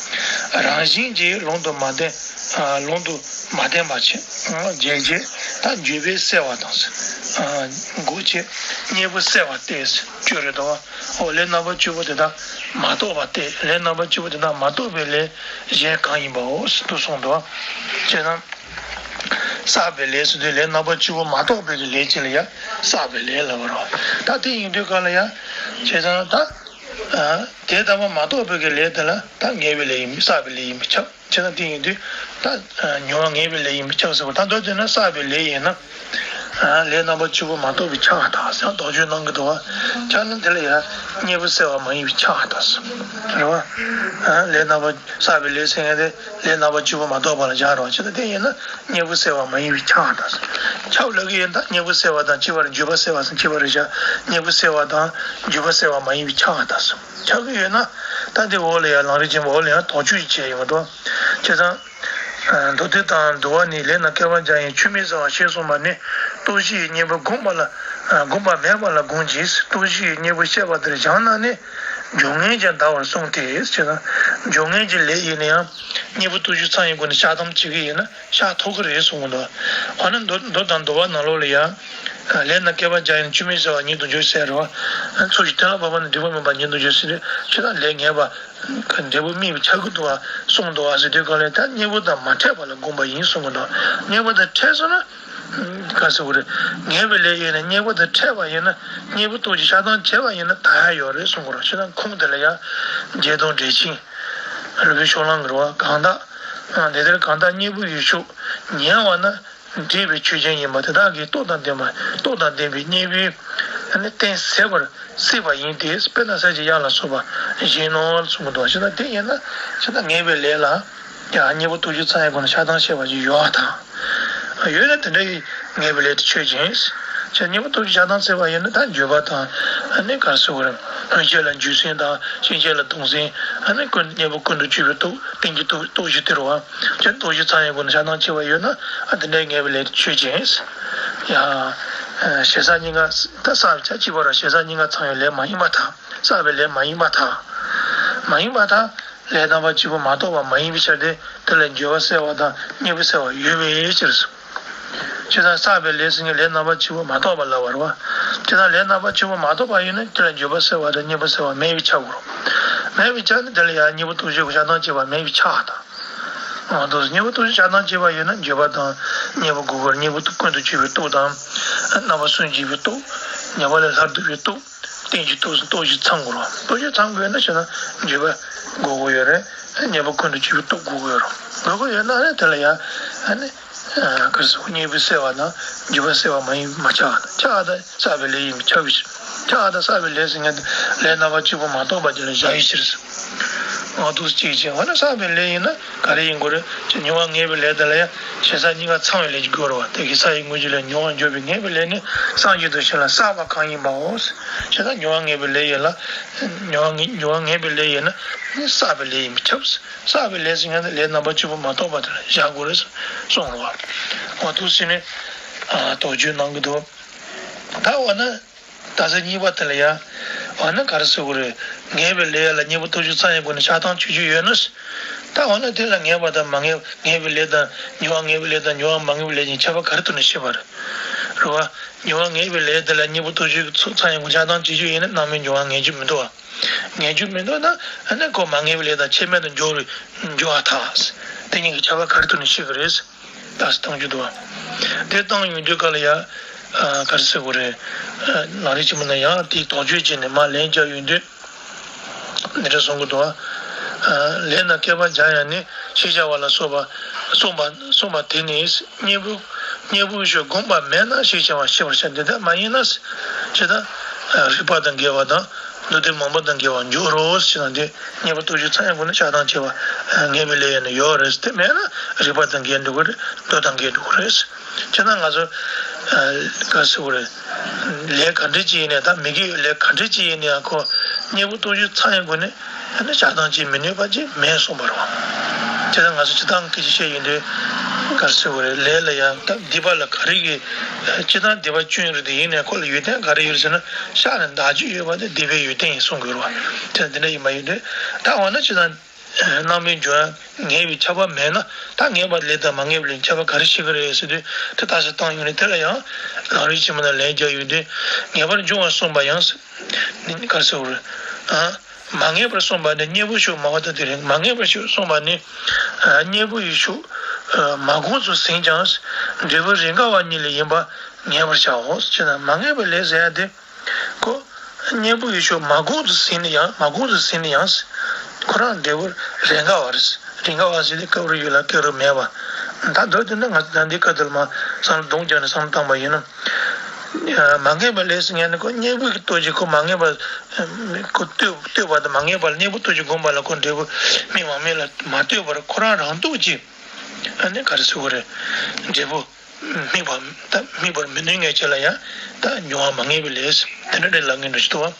རང་བཞིན་གྱིས་ལུང་དུ་མ་བསྟན། ལུང་དུ་མ་བསྟན་པ་བྱས། བརྒྱད་ཀྱིས་ད་འགྱོད་པས་བསལ་བ་དང་། དགུ་གིས་གཉེན་པོ་བསལ་བ་སྟེ། བཅུ་རེད་དོ། འོ་ལས་རྣམ་པ་བཅུ་པོ་དེ་དག་མ་གཏོགས་པ་སྟེ། ལས་རྣམ་པ་བཅུ་པོ་དེ་དག་མ་གཏོགས་པའི་ལས་གཞན་གང་ཡིན་པའོ་ཞེས་གསུངས་འདུག། བྱས་ཙང་། བསགས་པའི་ལས་ཟེར་དུས་ལས་རྣམ་པ་བཅུ་པོ་མ་གཏོགས་པའི་གི་ལས་ཅིག་ལ་ཡང་བསགས་པའི་ལས་ལབ་པ་རེད། ད་དེ་ཡིན་དུས་ག་ལ་ཡང་བྱས་ཙང་ད། དེ་ལྟ་བུ་མ་གཏོགས་པའི་གི་ལས་དེ་ལ་ད་ངེས་པའི་ལས་ཡིན་པས་བསགས་པའི་ལས་ཡིན་པས་ཁྱབ། བྱས་ཙང་དེ་ཡིན་དུས་ད། མྱོང་བ་ངེས་པའི་ལས་ཡིན་པས་ཁྱབ་ཟེར་བ། ད་མདོར་བསྡུས་ན་བསགས་པའི་ལས་ཡིན་ན། ལས་རྣམ་པ་བཅུ་པོ་མ་གཏོགས་པའི་ཁྱབ་པར་ཐལ་ཟེར་དོགས་གཅོད་གནང་གི་འདུག་བ། ཁྱབ་ན་དེ་ལ་ཡང་གཉེན་པོ་བསལ་བ་མ་ཡིན་པས་ཁྱབ་པར་ཐལ། རེད་བ། ལས་རྣམ་པ་བསགས་པའི་ལས་ཟེར་མཁན་དེ་ལས་རྣམ་པ་བཅུ་པོ་མ་གཏོགས་པ་ལ་སྦྱར་རོགས་བྱས། ད་དེ་ཡིན་ན། གཉེན་པོ་བསལ་བ་མ་ཡིན་པས་ཁྱབ་པར་ཐལ། ཁྱབ་ལབ་ཀྱི་ཡིན་ད། གཉེན་པོ་བསལ་བ་དང་གཅིག་པར་འགྱོད་པ་བསལ་བ་ཟེར་གཅིག་པར་བཞག། གཉེན་པོ་བསལ་བ་དང་འགྱོད་པ་བསལ་བ་མ་ཡིན་པས་ཁྱབ་པར་ཐལ། ཁྱབ་ཀྱི་ཡོད་ན། ད་འདི་འོག་ལ་ཡང་ལམ་རིམ་ཆེན་པོ་འོག་ལ་ཡང་དོགས་གཅོད་ཅིག་བྱས་ཡོང་འགྲོ། བྱས་ཙང་། མདོ་སྡེ་དང་འདུལ་བ་ནི། ལས་རྣམས་བསྐལ་པ་བརྒྱ་ཡང་ཆུད་མི་ཟ་བར་ཞེས་གསུངས་པ་ནི། སྟོབས་བཞི་ཡི་གཉེན་པོ་བསྒོམ་པ་ལ། བསྒོམ་པ་མེད་པ་ལ་དགོངས་ཀྱི། སྟོབས་བཞི་ཡི་གཉེན་པོ་བཤད་པ་དེར་སྦྱངས་ན་ནི། སྦྱོར་ངན་ཀྱང་འདའ་བར་གསུངས་ཏེ། བྱས་ཙང་། སྦྱོར་ངན་གྱི་ལས་ཡིན་ན་ཡང་། གཉེན་པོ་སྟོབས་བཞི་ཚང་བའི་སྒོ་ནས་བཤགས་སྡོམ་བྱེད་ཀྱི་ཡིན་ན། བཤགས་ཐུབ་ཀྱི་རེད་གསུངས་གི་འདུག། འོ་ན་མདོ་མདོ་དང་འདུལ་བ་ནང་ལོགས་ལ་ཡང་། ལས་རྣམས་བསྐལ་པ་བརྒྱ་ཡང་ཆུད་མི་ཟ་བ་ཉིད་དུ་འགྱུར་ཟེར་རོ། ཚུལ་བཞིན་གཏན་ལ་ཕབ་པ་ནི་འབྲས་བུ་སྨིན་པ་ཉིད་དུ་འགྱུར་ཟེར་དུས། ཁྱེད་རང་ལས་ངན་པ་འབྲས་བུ་སྨིན་པའི་ཆགས་ཀྱི་འདུག་བ་གསུངས་འདུག་བ་ཟེར་དུས་གང་ལས་ད་གཉེན་པོ་དང་མ་འཕྲད་པ་ལ་དགོངས་པ་ཡིན་གསུངས་གི་འདུག། གཉེན་པོ་དང་འཕྲད་སོང་ན། ག་ཟེར་དགོས་རེད། ངན་པའི་ལས་ཡིན་ན་གཉེན་པོ་དང་འཕྲད་པ་ཡིན་ན། གཉེན་པོ་སྟོབས་ཀྱིས་བཤགས་སྡོམ་བྱས་པ་ཡིན་ན་དག་ཡ་ཡོད་རེད་གསུངས་གི་རེད། ཁྱེད་རང་ཁུངས་དེ་ལ་ཡང་རྒྱས་བསྡུས་འགྲེལ་ཆེན། སློབ་དཔོན་ཕྱོགས་གླང་གིས་རེད་བ། གང་དག། དེ་ལྟར་གང་དག་གཉེན་པོ་ཡི་ཤུགས་ཉེ་བ་ན། འདྲེས་པའི་ཆོས་ཅན་ཡིན་པ་དེ་དག་གི་སྟོབས་དང་ལྡན་པ། སྟོབས་དང་ལྡན་པའི་གཉེན་པོས་ནི་གཏན་ཟད་པར་སྲིད་པ་ཡིན་ཏེ། དཔེར་ན་ས་གཞི་གཡའ་ལ་སོགས་པ་བཞིན་ནོ་གསུངས་འདུག། ཅི་ལྟར་དེ་ཡིན་ན། ཅི་ལྟར་ངན་པའི་ལས་ལ་ཡང་གཉེན་པོ་སྟོབས་བཞི་ཚང་བའི་སྒོ་ནས་བཤགས་སྡོམ་བྱས་པ་ཞིག་ཡོད་པར་ཐལ། ཡོད་ན་དེ་འདྲ་ཡི་ངན་པའི་ལས་དེ་ཆོས་ཅན། ཅི་གཉེན་པོ་སྟོབས་བཞི་བཤགས་སྡོམ་བྱས་པ་ཡིན་ན། ད་འགྱོད་པ་དང་། ནི་ག་རེ་ཟེར་དགོས་རེད། སྔོན་ཆད་ལ་འགྱོད་སེམས་དང་། ཕྱིན་ཆད་ལ་གདུང་སེམས། ནི་ཀུན་གཉེན་པོ་ཀུན་ཏུ་སྤྱོད་པའི་སྟོབས། རྟེན་གྱི་སྟོབས་སྟོབས་བཞི་དེ་རེད་བ། ཅི་ལྟར་སྟོབས་བཞི་ཚང་བའི་སྒོ་ནས་བཤགས་སྡོམ་བྱས་པ་ཡོད་ན། ཨ་དེ་འདྲའི་ངན་པའི་ལས་དེ་ཆོས་ཅན། ཡང་། ཞེ་ས་གཉིས་ཀ་ད་བསགས་པའི་ཆ་གཅིག་པ་ར། ཞེ་ས་གཉིས་ཀ་ཚང་བའི་ལས་མ་ཡིན་པར་ཐལ། བསགས་པའི་ལས་མ་ཡིན་པར་ཐལ། མ་ཡིན་པར་ཐལ། ལས་རྣམ་པ་གཅིག་པོ་མ་གཏོགས་པ་མ་ཡིན་པའི་ཕྱིར་ཏེ། དེ་ལ་འགྱོད་པ་བསལ་བ་དང་གཉེན་པོ་བསལ་བ་ཡོད་པའི་ཕྱིར། ཇི་ལྟར་བསགས་པའི་ལས་ཟེར་མཁན་ལས་རྣམ་པ་གཅིག་པོ་མ་གཏོགས་པ་ལབ་པ་རེད་བ། ཇི་ལྟར་ལས་རྣམ་པ་གཅིག་པོ་མ་གཏོགས་པ་ཡིན་ན། དེ་ལ་འགྱོད་པ་བསལ་བ་དང་གཉེན་པོ་བསལ་བ་མེད་པའི་ཆ་དགོས་རེད། མེད་པའི་ཆ་ནི་དེ་ལ་ཡང་གཉེན་པོ་སྟོབས་བཞི་གིས་བཤགས་སྡོམ་བྱས་པ་མེད་པའི་ཆ་དང་། འོ་འདུག། གཉེན་པོ་སྟོབས་བཞི་བཤགས་སྡོམ་བྱས་པ་ཡིན་ན། འགྱོད་པ་དང་གཉེན་པོ་དགོས་ཀྱི་རེད། གཉེན་པོ་ཀུན་ཏུ་སྤྱོད་པའི་སྟོབས་དང་། རྣམ་པར་སུན་འབྱིན་པའི་སྟོབས། ཉེས་པ་ལས་སླར་ལྡོག་པའི་སྟོབས། རྟེན་གྱི་སྟོབས་སུ་སྟོབས་བཞི་ཚང་དགོས་རེད། སྟོབས་བཞི་ཚང་དགོས་ན་ཞེ་ན་འགྱོད་པ་དགོས་ཀྱི་ཡོད་རེད། གཉེན་པོ་ཀུན་ཏུ་སྤྱོད་པའི་སྟོབས་དགོས་ཀྱི་ཡོད་རེད། དགོས་ཀྱི་ཡོད་ན་ནི་དེ་ལ་ཡང་ཨ་ནི། ག་རེ་ཟེར། གཉེན་པོ་བསལ་བ་དང་འགྱོད་པ་བསལ་བ་མ་ཡིན་པ་ཆགས། ཆགས་ད་བསགས་པའི་ལས་ཡིན་པས་ཁྱབ་པའི་ཕྱིར། ཆགས་ད་བསགས་པའི་ལས་ཟེར་མཁན་དེ་ལས་རྣམ་པ་གཅིག་པོ་མ་གཏོགས་པ་དེ་ལ་བཞག་པའི་ཕྱིར། འོ་འདུག་སེ་གཅིག་བྱས། འོ་ན་བསགས་པའི་ལས་ཡིན་ན་ག་རེ་ཡིན་དགོས་རེད། ཅེས་མྱོང་བ་ངན་པའི་ལས་དེ་ལ་ཡང་ཞེ་ས་གཉིས་ཀ་ཚང་བའི་ལས་ཀྱི་དགོས་རེད་བ། དེ་གི་ས་ཡི་དངོས་གཞི་ལས་མྱོང་བ་འགྱོད་པའི་ངན་པའི་ལས་ནི་སངས་རྒྱས་དང་གཞན་ལ་བསགས་པ་གང་ཡིན་པའོ། ཞེ་ས་མྱོང་བ་ངན་པའི་ལས་ཡིན་ལ། མྱོང་བ་ངན་མྱོང་བ་ངན་པའི་ལས་ཡིན་ན་ནི་བསགས་པའི་ལས་ཡིན་པས་ཁྱབ། བསགས་པའི་ལས་ཟེར་མཁན་དེ་ལས་རྣམ་པ་གཅིག་པོ་མ་གཏོགས་པ་དེ་ལ་བཞག་དགོས་རེད་གསུངས་རེད་བ། འོ་འདུག་སེ་ནི་དོགས་གཅོད་གནང་གི་འདུག། ད་འོ་ན། ད་ས་གཉིས་པ་དེ་ལ་ཡང་། འོ་ན་ག་རེ་ཟེར་དགོས་རེད། ངན་པའི་ལས་ལ་གཉེན་པོ་སྟོབས་བཞི་ཚང་བའི་སྒོ་ནས་བཤགས་སྡོམ་བྱེད་རྒྱུ་ཡོད་ན། ད་འོ་ན་དེ་ལ་ངན་པ་དང་མ་ངན། ངན་པའི་ལས་དང་། མྱོང་བ་ངན་པའི་ལས་དང་མྱོང་བ་མ་ངན་པའི་ལས་གཉིས་ཁྱད་པར་ག་རེ་ཐོག་ནས་ཤེས་པ་རེད། རེད་བ། མྱོང་བ་ངན་པའི་ལས་དེ་ལ་གཉེན་པོ་སྟོབས་བཞི་ཚང་བའི་སྒོ་ནས་བཤགས་སྡོམ་བྱེད་རྒྱུ་ཡིན་ན། སྣང་མེད་མྱོང་བ་ངན་རྒྱུ་མི་འདུག་བ། ངན་རྒྱུ་མི་འདུག་ན། ཨ་ནི་ཁོ་མ་ངན་པའི་ལས་དང་ཁྱད་མེད་དུ་འགྱུར་འགྱུར་བར་ཐལ། དེ་གཉིས་ཀྱི་ཁྱད་པར་ག་རེ་ཐོག་ནས་ཤེས་ཀྱི་རེད། ད་སེ་བཏང་རྒྱུ་འདུག་བ། དེ་བཏང་ཡོང་དུས་ག་ལ་ཡ། ག་རེ་ཟེར་དགོས་རེད། ལམ་རིམ་ཆེན་མོ་ནས་ཡང་དེའི་དོགས་གཅོད་བྱས་ནས་མར་ལན་རྒྱག་ཡོང་དུས། འདི་འདྲ་གསུང་གི་འདུག། ལས་རྣམས་བསྐལ་པ་བརྒྱ་ཡང་ནི་ཞེས་བྱ་བ་ལ་སོགས་པ་གསུངས་པ་གསུངས་པ་དེ་ནི། གཉེན་པོ་གཉེན་པོའི་ཤུགས་བསྒོམ་པ་མེད་ན་ཞེས་བྱ་བ་ཤེས་པར་བྱ། འདི་ལྟར་མ་ཡིན་ན། ཇི་ལྟར་རིགས་པ་དང་འགལ་བ་དང་། མདོ་སྡེ་མང་པོ་དང་འགལ་བར་འགྱུར་རོ་ཞེས་དང་། དེ་གཉེན་པོ་སྟོབས་བཞི་ཚང་བའི་སྒོ་ནས་བཤགས་སྡོམ་བྱེད་པ་ངན་པའི་ལས་ཡིན་ན་ཡོད་རེད། དེ་མེད་ན་རིགས་པ་དང་འགལ་འགྲོ་གི་རེད། མདོ་དང་འགལ་འགྲོ་གི་རེད། བྱས་ན་ང་ཚོ་ག་རེ་ཟེར་དགོས་རེད། ལས་ག་འདྲ་ཅིག་ཡིན་ནའི། ད་མི་དགེ་བའི་ལས་ག་འདྲ་ཅིག་ཡིན་ནའི་ཡང་ཁོ་གཉེན་པོ་སྟོབས་བཞི་ཚང་བའི་སྒོ་ནས་ཨ་ནི་བཤགས་སྡོམ་བྱེད་མི་ནུས་པ་ཅིག་མེད་གསུངས་པ་རེད་བ། དེ་ལ་ང་ཚོ་སྤྱིར་བཏང་སྐད་ཆ་བཤད་ཡོང་དུས་ག་རེ་ཟེར་དགོས་རེད། ལས་ལ་ཡང་ད་སྡིག་པ་ལ་ག་རེ་གི་སྤྱིར་བཏང་སྡིག་པ་བཅུ་ཡོད་རེད། དེ་ཡིན་ནའི་ཁོ་ལ་ཡོན་ཏན་ག་རེ་ཡོད་རེད་ཟེར་ན། ཤ་ནི་བདག་རྒྱུད་ཡོད་པ་དེ་སྡིག་པའི་ཡོན་ཏན་ཡིན་གསུང་དགོས་རེད་བ། དེ་ལ་དེ་འདྲ་ཡིན་པ་ཡིན་དུས་ད་འོ་ན་སྤྱིར་བཏང་རྣམ་སྨིན་འབྱུང་བ་ངེས་པའི་ཁྱབ་པ་མེད་ན། ད་ངེས་པ་ལས་དང་མ་ངེས་པ་ལས་ཁྱད་པར་ག་རེ་ཤེས་ཀྱི་རེད་ཟེར་དུས། དེ་བརྟག་དཔྱད་བཏང་ཡོང་ནས་དེ་ལ་ཡང་ལམ་རིམ་ཆེན་མོ་ནང་ལན་རྒྱག་ཡོང་དུས། ངེས་པར་འབྱུང་བར་གསུངས་པ་ཡང་ནི་ག་རེ་ཟེར་དགོས་རེད། ཨ། མ་ངེས་པར་གསུངས་པ་ནི་གཉེན་པོ་ཞིག་མ་བ་ད་དེ་རེད། མ་ངེས་པར་ཞིག་གསུངས་པ་ནི། ཨ། གཉེན་པོ་ཡི་ཤུགས། ཨ། མ་གོམས་སུ་ཟིན་ཀྱང་། འབྲས་བུ་རེས་འགའ་བ་ཉིད་ལས་ཡིན་པ་ངེས་པར་བྱའོ། ཅེ་ན་མ་ངེས་པ་ལས་ཟེར་ཡ་དེ། ཁོ། གཉེན་པོ་ཡི་ཤུགས་མ་གོམས་སུ་ཟིན་ན་ཡང་། མ་གོམས་སུ་ཟིན་ན་ཡང་། ཁོ་རང་འབྲས་བུ་རེས་འགའ་བ་རེད། རེས་འགའ་བ་ཟེར་དུས་སྐབས་རེ་ཡོད་ལ་སྐབས་རེ་མེད་པ། ད་མདོར་བསྡུས་ན་ང་ཚོ་ད་འདི་སྐབས་དེར་མ་བསམ་བློ་གདོང་བརྒྱབ་ནས་བསམ་བློ་བཏང་པ་ཡིན་ན། མ་ངེས་པ་ལས་ཟེར་མཁན་ནི་ཁོ་གཉེན་པོ་གི་ལྟོས་ཀྱིས་ཁོ་མ་ངེས་པ། ཁོ་ལྟོས་ལྟོས་པ་དང་། མ་ངེས་པ་ལ་གཉེན་པོ་ལྟོས་ཀྱིས་བསྒོམས་པ་ལ་ཁོ་འབྲས་བུ་དམིགས་པ་མེད་ལ་མ་ལྟོས་པར་ཁོ་རང་རང་སྟོབས་ཀྱིས། ཨ་ནི་ག་རེ་ཟེར་དགོས་རེད། འབྲས་བུ་དམིགས་པ། ད་དམིགས་པར་མི་ནུས་མཁན་ཅིག་ལ་ཡང་ད་འབྱུང་བ་མ་ངེས་པའི་ལས་དེ་འདྲ་རེད་ལབ་མཁན་འདྲ་ཞིག་འདུག་བ།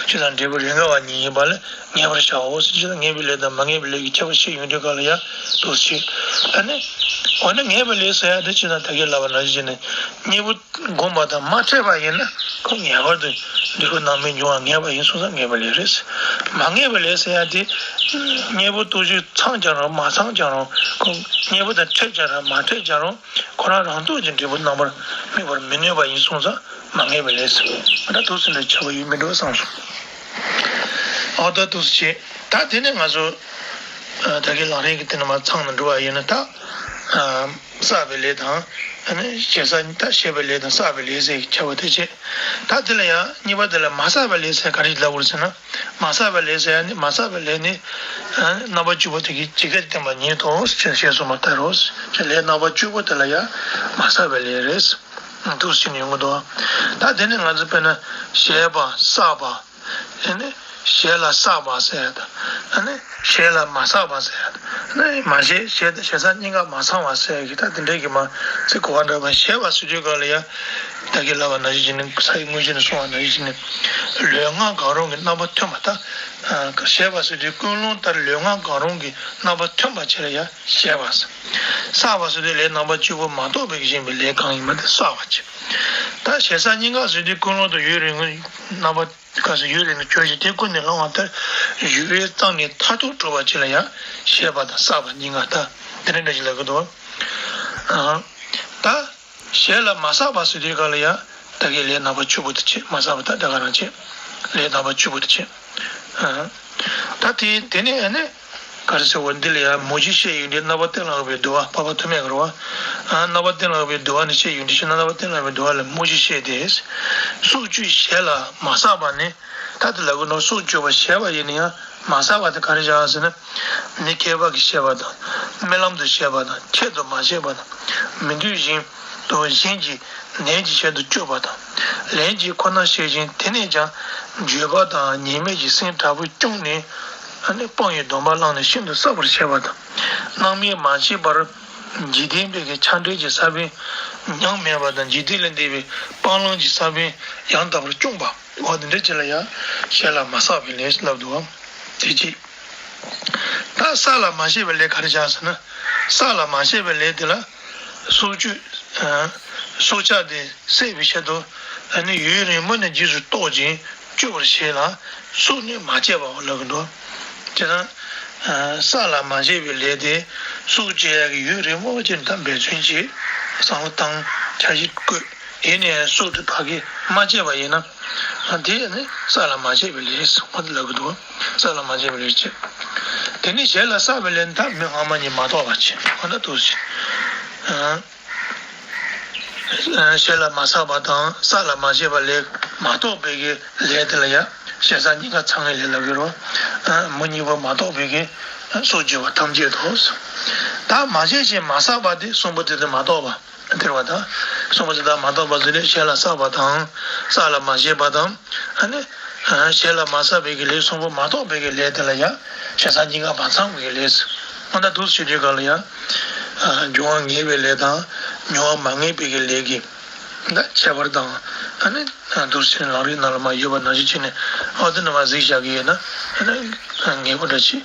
ཅེ་ན་འབྲས་བུ་རེས་འགའ་བ་ཉིད་ཡིན་པ་ལས་ངེས་པར་བྱའོ་ཟེར། ཅེ་ན་ངེས་པའི་ལས་དང་མ་ངེས་པའི་ལས་ཀྱི་ཁྱད་པར་ཤེས་ཡོང་དུས་སྐབས་ལ་ཡང་དོགས་ཅིག་ཨ་ནི། འོ་ན་ངེས་པའི་ལས་ཟེར་ཡ་དེ་ཅེ་ན་ད་གིན་ལབ་པ་ནང་བཞིན་བྱས་ནས་གཉེན་པོ་བསྒོམས་པ་དང་མ་འཕྲད་པ་ཡིན་ན་ཁོ་ངེས་པར་དུ་འབྲས་བུ་རྣམ་སྨིན་འབྱུང་བ་ངེས་པ་ཡིན་སོང་ཙང་ངེས་པའི་ལས་རེད། མ་ངེས་པའི་ལས་ཟེར་ཡ་དེ། གཉེན་པོ་ལྟོས་ཀྱིས་ཚང་ཀྱང་རུང་མ་ཚང་ཀྱང་རུང་། ཁོ་གཉེན་པོ་དང་འཕྲད་ཀྱང་རུང་མ་འཕྲད་ཀྱང་རུང་། ཁོ་རང་རང་སྟོབས་ཀྱིས་འབྲས་བུ་རྣམ་པར་སྨིན་པར་མི་ནུས་པ་ཡིན་སོང་ཙང་མ་ངེས་པའི་ལས་ཟེར། ད་དུས་སུ་འདྲ་ཆགས་པ་ཡོད་མི་འགྲོ་བསམ་སོང་། ཨོ་ད་དུས་སུ་བྱེད། ད་དེ་ནས་ང་ཚོ་ད་གིན་ལམ་རིམ་གྱི་དེ་ནས་མར་ཚང་ནས་འགྲོ་བ་ཡིན་ན་ད། བསགས་པའི་ལས་དང་། ཨ་ནི་བྱས་ཙང་ད་བྱས་པའི་ལས་དང་བསགས་པའི་ལས་ཟེར་ཁྱད་པར་དེ་བྱས། ད་དེ་ལ་ཡང་གཉིས་པ་དེ་ལ་མ་བསགས་པའི་ལས་ཟེར་ག་རེ་ལབ་དགོས་ཟེར་ན། མ་བསགས་པའི་ལས་ཟེར་ཡ་ནི། མ་བསགས་པའི་ལས་ནི། ཨ་ནི་རྣམ་པ་བཅུ་པོ་དེ་གིས་ཇི་སྐད་དུ་བསྟན་པ་ཉིད་དོ་ཞེས་གསུངས་པ་ལྟར་རོ། ཅེས་ལས་རྣམ་པ་བཅུ་པོ་དེ་ལ་ཡང་མ་བསགས་པའི་ལས་རེད། འདུག་ཟེར་ནས་ཡོང་གི་འདུག་ད་དེ་ནི་ང་ཚོ་དཔེར་ན་བྱས་པ་བསགས་པ། ཨ་ནི་བྱས་ལ་བསགས་པ་ཟེར་ཡ་དང་། ཨ་ནི་བྱས་ལ་མ་བསགས་པ་ཟེར་ཡ་དང་། ཨ་ནི་མ་བྱས་བྱས་དང་བྱས་ཙང་གཉིས་ཀ་མ་ཚང་བ་ཟེར་ཡ་གི་ད་དེ་འདྲའི་གི་མ་ཚིག་གོ་བ་འདྲ་བ། བྱས་པ་ཟེར་དུས་སྐབས་ལ་ཡ། ད་གིན་ལབ་པ་ནང་བཞིན་བྱས་ནས། ས་ཡི་དངོས་གཞི་ནས་གསུངས་པ་ནང་བཞིན་བྱས་ནས། ལུས་ངག་གང་རུང་གི་རྣམ་པ་མཐུན་པ་དང་། བྱས་པ་ཟེར་དུས་ཀུན་སློང་ལྟར་ལུས་ངག་གང་རུང་གི་རྣམ་པ་མཐུན་པ་བྱས་ལ་ཡ་བྱས་པ་ཟེར། བསགས་པ་ཟེར་དུས་ལས་རྣམ་པ་བཅུ་པོ་མ་གཏོགས་པའི་གཞན་པའི་ལས་གང་ཡིན་པ་དེ་བསགས་པ་བྱས། ད་བྱས་ཙང་གཉིས་ཀ་ཟེར་དུས་ཀུན་སློང་དང་ཡུན་རིང་པོའི་རྣམ་པ། ག་ཟེར། ཡུན་རིང་པོ་གྱུར་ཅིང་དེ་ཀུན་ནས་སློང་བ་ལྟར་ཡུལ་བའི་གཙང་ནས་མཐར་ཐུག་གྲུབ་པ་ཅིག་ལ་ཡང་བྱས་པ་དང་བསགས་པ་གཉིས་ཀ་ད་དེ་འདྲ་འདྲ་ཞིག་ལབ་ཀྱི་འདུག་ཨ། ད་བྱས་ལ་མ་བསགས་པ་ཟེར་དུས་སྐབས་ལ་ཡང་ད་གིན་ལས་རྣམ་པ་བཅུ་པོ་དེ་བྱས། མ་བསགས་པ་ད་ད་ག་རང་བྱས། ལས་རྣམ་པ་བཅུ་པོ་དེ་བྱས། ཨ། ད་དེ་དེ་ནས་ཨ་ནི། ག་རེ་ཟེར་བ། འདི་ལ་ཡང་མུ་བཞི་བཤད་ཡོང་དུས་རྣམ་པ་གཏན་ལ་དབབ་པའི་འདུལ་བ། འཕགས་པ་ཐོགས་མེད་ཀྱི་རེད་བ། ཨ། རྣམ་པ་གཏན་ལ་དབབ་པའི་འདུལ་བ་ནས་བཤད་ཡོང་དུས་ཤིག་རྣམ་པ་གཏན་ལ་དབབ་པའི་འདུལ་བ་ལ་མུ་བཞི་བཤད་དེ། སྲོག་གཅོད་བྱས་ལ་མ་བསགས་པ་ནི། ད་དེ་ལ་གུ་ནོ་སྲོག་གཅོད་པ་བྱས་པ་ཡིན་ན་ཡང་མ་བསགས་པ་དེ་ག་རེ་བྱ་ཟེར་ན། མི་མཁས་པ་གིས་བྱས་པ་དང་། རྨི་ལམ་དུ་བྱས་པ་དང་། ཁྱད་དུ་མ་བྱས་པ་དང་། མི་འདོད་བཞིན་དུ་གཞན་གྱི་ནད་ཀྱི་ཆེད་དུ་གཅོད་པ་དང་། ལན་གཅིག་ཁོ་ན་བྱས་ཤིང་དེ་ནས་ཀྱང་འགྱོད་པ་དང་ཉེས་མེད་ཀྱི་སེམས་དྲག་པོས་བསྐྱངས་ནས། ཨ་ནི་སྤང་བའི་སྡོམ་པ་བླངས་ནས་ཤིན་ཏུ་བསགས་པར་བྱེད་པ་དང་། སྣང་མེད་མ་བྱས་པར་འཇིག་རྟེན་པའི་གི་ཆགས་བྲལ་གྱི་ས་བོན་ཉམས་མེད་པ་དང་། འཇིག་རྟེན་ལས་འདས་པའི་སྤང་བླང་གི་ས་བོན་ཡང་དག་པར་བསྐྱངས་པ། འོ་དེ་འདྲ་ཅིག་ལ་ཡང་བྱས་ལ་མ་བསགས་པའི་ལས་ལབ་འདུག་བ། དེ་གཅིག་ད་བསགས་ལ་མ་བྱས་པའི་ལས་ག་རེ་བྱ་ཟེར་ན། བསགས་ལ་མ་བྱས་པའི་ལས་དེ་ལ། སྲོག་གཅོད། ཨ། སྲོག་ཆགས་དེ་བསད་པའི་ཆེད་དུ། ཨ་ནི་ཡུན་རིང་པོ་ནས་རྗེས་སུ་རྟོག་ཅིང་གཅོད་པར་བྱེད་ལ། སྲོག་ནི་མ་བཅད་པའོ་ལབ་ཀྱི་འདུག་དེ་ན། ཨ། བསགས་ལ་མ་བྱས་པའི་ལས་དེ། སྲོག་གཅོད་ཡག་གི་ཡུན་རིང་པོ་ཅིག་ད་འབད་བརྩོན་བྱེད། བསམ་བློ་བཏང་། འཆར་གཞི་བཀོད། ཡིན་ནའི་སྲོག་དེ་ཕ་གིར་མ་བཅད་པ་ཡིན་ན། ཨ། དེ་ནི་བསགས་ལ་མ་བྱས་པའི་ལས་སུ་འོ་དེ་ལབ་ཀྱི་འདུག་བསགས་ལ་མ་བྱས་པའི་ལས་བྱེད། དེ་ནི་བྱས་ལ་བསགས་པའི་ལས་ནི་ད་མི་སྔ་མ་ཉིད་མ་གཏོགས་པ་བྱེད། འོ་ན་འདུག་སེ། ཨ། བྱས་ལ་མ་བསགས་པ་དང་བསགས་ལ་མ་བྱས་པ་ལས་མ་གཏོགས་པའི་གི་ལས་དེ་ལ་ཡང་བྱས་བསགས་གཉིས་ཀ་ཚང་བའི་ལས་ལབ་ཀྱི་རེད། ཨ། མི་གཉིས་པོ་མ་གཏོགས་པའི་གི་སྲོག་གཅོད་པ་ཐམས་ཅད་དོ། ད་མ་བྱས་ཤིང་མ་བསགས་པ་དེ་གསུམ་པོ་དེ་དང་མ་གཏོགས་པ། དེར་བ་དང་། གསུམ་པོ་དེ་དག་མ་གཏོགས་པ་ཟེར་ནས་བྱས་ལ་བསགས་པ་དང་། བསགས་ལ་མ་བྱས་པ་དང་། ཨ་ནི། བྱས་ལ་མ་བསགས་པའི་གི་ལས་གསུམ་པོ་མ་གཏོགས་པའི་གི་ལས་དེ་ལ་ཡང་བྱས་བསགས་གཉིས་ཀ་མ་ཚང་བའི་གི་ལས། འོ་ན་འདུག་སེ་བྱེད་དུས་སྐབས་ལ་ཡང་། འབྱུང་བ་ངེས་པའི་ལས་དང་། འབྱུང་བ་མ་ངེས་པའི་གི་ལས་ཀྱི། ད་ཁྱད་པར་དང་། ཨ་ནི། འདུག་སེ་ལམ་རིམ་ནང་ལ་མ་ཡོད་པ་ནང་བཞིན་བྱས་ནས་འོ་དེ་ནི་མ་གཟིགས་བཞག་གི་ཡོད་ན། ཨ་ནི། ངེས་པོ་འདྲ་ཅིག་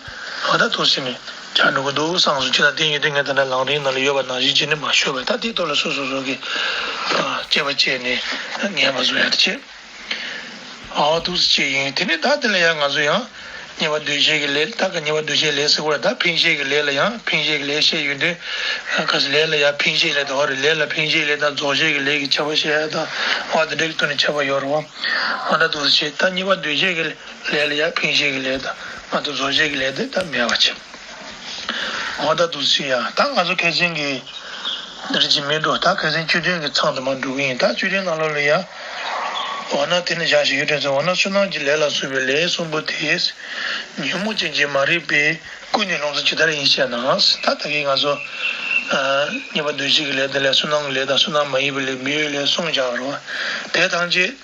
འོ་ད་འདུག་སེ་ནས། ཆགས་འགྲོ་གི་འདུག་བསམ་སོང་། ཅི་ལ་དེ་ཡིན་དུས་ངས་ད་ལྟ་ལམ་རིམ་ནང་ལ་ཡོད་པ་ནང་བཞིན་བྱས་ནས་མར་ཤོད་པ། ད་དེའི་ཐོག་ལ་སོ་སོ་སོ་གི་དཔྱད་པ་བྱས་ནས་ངེས་པ་བཟོ་ཡ་དེ་བྱེད། ཨའོ་འདུག་སེ་བྱས་ཡིན། དེ་ནས་ད་དེ་ལ་ཡང་ང་ཚོ་ཡང་ཉེས་པ་འདུ་བྱེད་ཀྱི་ལས། ད་ག་ཉེས་པ་འདུ་བྱེད་ལས་ཟེར་བ་ད་འཕེན་བྱེད་ཀྱི་ལས་ལ་ཡང་འཕེན་བྱེད་ཀྱི་ལས་བཤད་ཡོང་དུས། ག་ས་ལས་ལ་ཡང་འཕེན་བྱེད་ལས་དང་བ་རེད། ལས་ལ་འཕེན་བྱེད་ལས་དང་རྫོགས་བྱེད་ཀྱི་ལས་ཀྱི་ཁྱད་པར་བཤད་ཡ་དང་བ་དེ་འདྲ་གི་ཐོག་ནས་ཁྱད་པར་ཡོད་རེད་བ། འོ་ན་འདུག་སེ་བྱས་ད་ཉེས་པ་འདུ་བྱེད་ཀྱི་ལས་ལ་ཡང་འཕེན་བྱེད་ཀྱི་ལས་དང་མ་གཏོགས་རྫོགས་བྱེད་ཀྱི་ལས་དེ་ད་མེད་པ་བྱེད། འོ་ད་འདུག་སེ་ཡ། ད་ང་ཚོ་ཁ་སང་གི་འདིར་ཅི་མི་འགྲོ། ད་ཁ་སང་བཅུ་བདུན་གྱི་མཚམས་དུ་མ་འགྲོ་གི་ཡིན། ད་བཅུ་བདུན་ནང་ལོགས་ལ་ཡ། འོ་ན་དེ་ནི་བཞག་ཞིག་ཡོད་དྲན་ཚེ། འོ་ན་བསོད་ནམས་ཀྱི་ལས་ལ་སོགས་པའི་ལས་གསུམ་པོ་དེས་ཉོན་མོངས་ཅན་གྱི་མ་རིག་པས་ཀུན་ནས་བསླངས་ཚུལ་ཇི་ལྟར་ཡིན་ཞེ་ན། ད་ད་གིན་ང་ཚོ་ཉེས་པ་འདུ་བྱེད་ཀྱི་ལས་དེ་ལ་བསོད་ནམས་ཀྱི་ལས་དང་བསོད་ནམས་མ་ཡིན་པའི་ལས། མི་གཡོ་ལས་གསུམ་བཞག་རོགས། དེ་ཐམས་ཅད་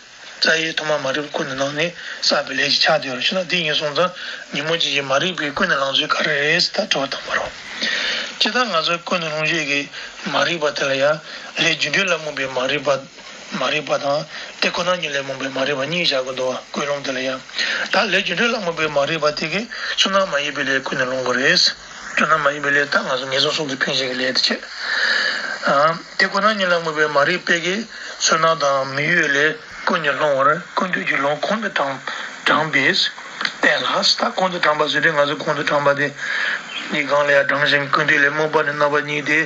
རྩ་བའི་ཐོག་མ་མ་རིག་པས་ཀུན་ནས་བསླངས་ནས་བསགས་པའི་ལས་ཀྱི་ཆ་དེ་ཡོད་རེད། ཞེ་ན་དེ་ཡིན་སོང་ཙང་ཉོན་མོངས་ཅན་གྱི་མ་རིག་པས་ཀུན་ནས་བསླངས་ཚུལ་ག་རེ་རེད་ཟེར་ད་དྲི་བ་དང་པོ་རེད། སྤྱིར་བཏང་ང་ཚོའི་ཀུན་ནས་བསླངས་བྱེད་ཀྱི་མ་རིག་པ་དེ་ལ་ཡང་ལས་རྒྱུ་འབྲས་ལ་རྨོངས་པའི་མ་རིག་པ། མ་རིག་པ་དང་དེ་ཁོ་ན་ཉིད་ལ་རྨོངས་པའི་མ་རིག་པ་གཉིས་བཞག་གི་འདུག་བ། ཀུན་སློང་དེ་ལ་ཡང་། ད་ལས་རྒྱུ་འབྲས་ལ་རྨོངས་པའི་མ་རིག་པ་དེ་གིས་བསོད་ནམས་མ་ཡིན་པའི་ལས་ཀུན་ནས་སློང་གི་རེད། བསོད་ནམས་མ་ཡིན་པའི་ལས་ད་ང་ཚོ་ངན་སོང་གསུམ་དུ་འཕེན་བྱེད་ཀྱི་ལས་དེ་བྱེད། ཨ། དེ་ཁོ་ན་ཉིད་ལ་རྨོངས་པའི་མ་རིག་པས་ཀྱི་བསོད་ནམས་དང་མི་གཡོ་ལས་ཀུན་ནས་སློང་བར་ཀུན་བཏུས་ཀྱི་ལུང་ཁོང་དུ་དྲངས་དྲངས་པས་བསྟན་ལ། ད་ཁོང་དུ་དྲངས་པ་ཟེར་དུས་ང་ཚོ་ཁོང་དུ་དྲངས་པ་དེ་ནི་གང་ལ་ཡང་དྲངས་ཤིང་ཀུན་བཏུས་ལས་རྨོངས་པ་ནི་རྣམ་པ་གཉིས་ཏེ།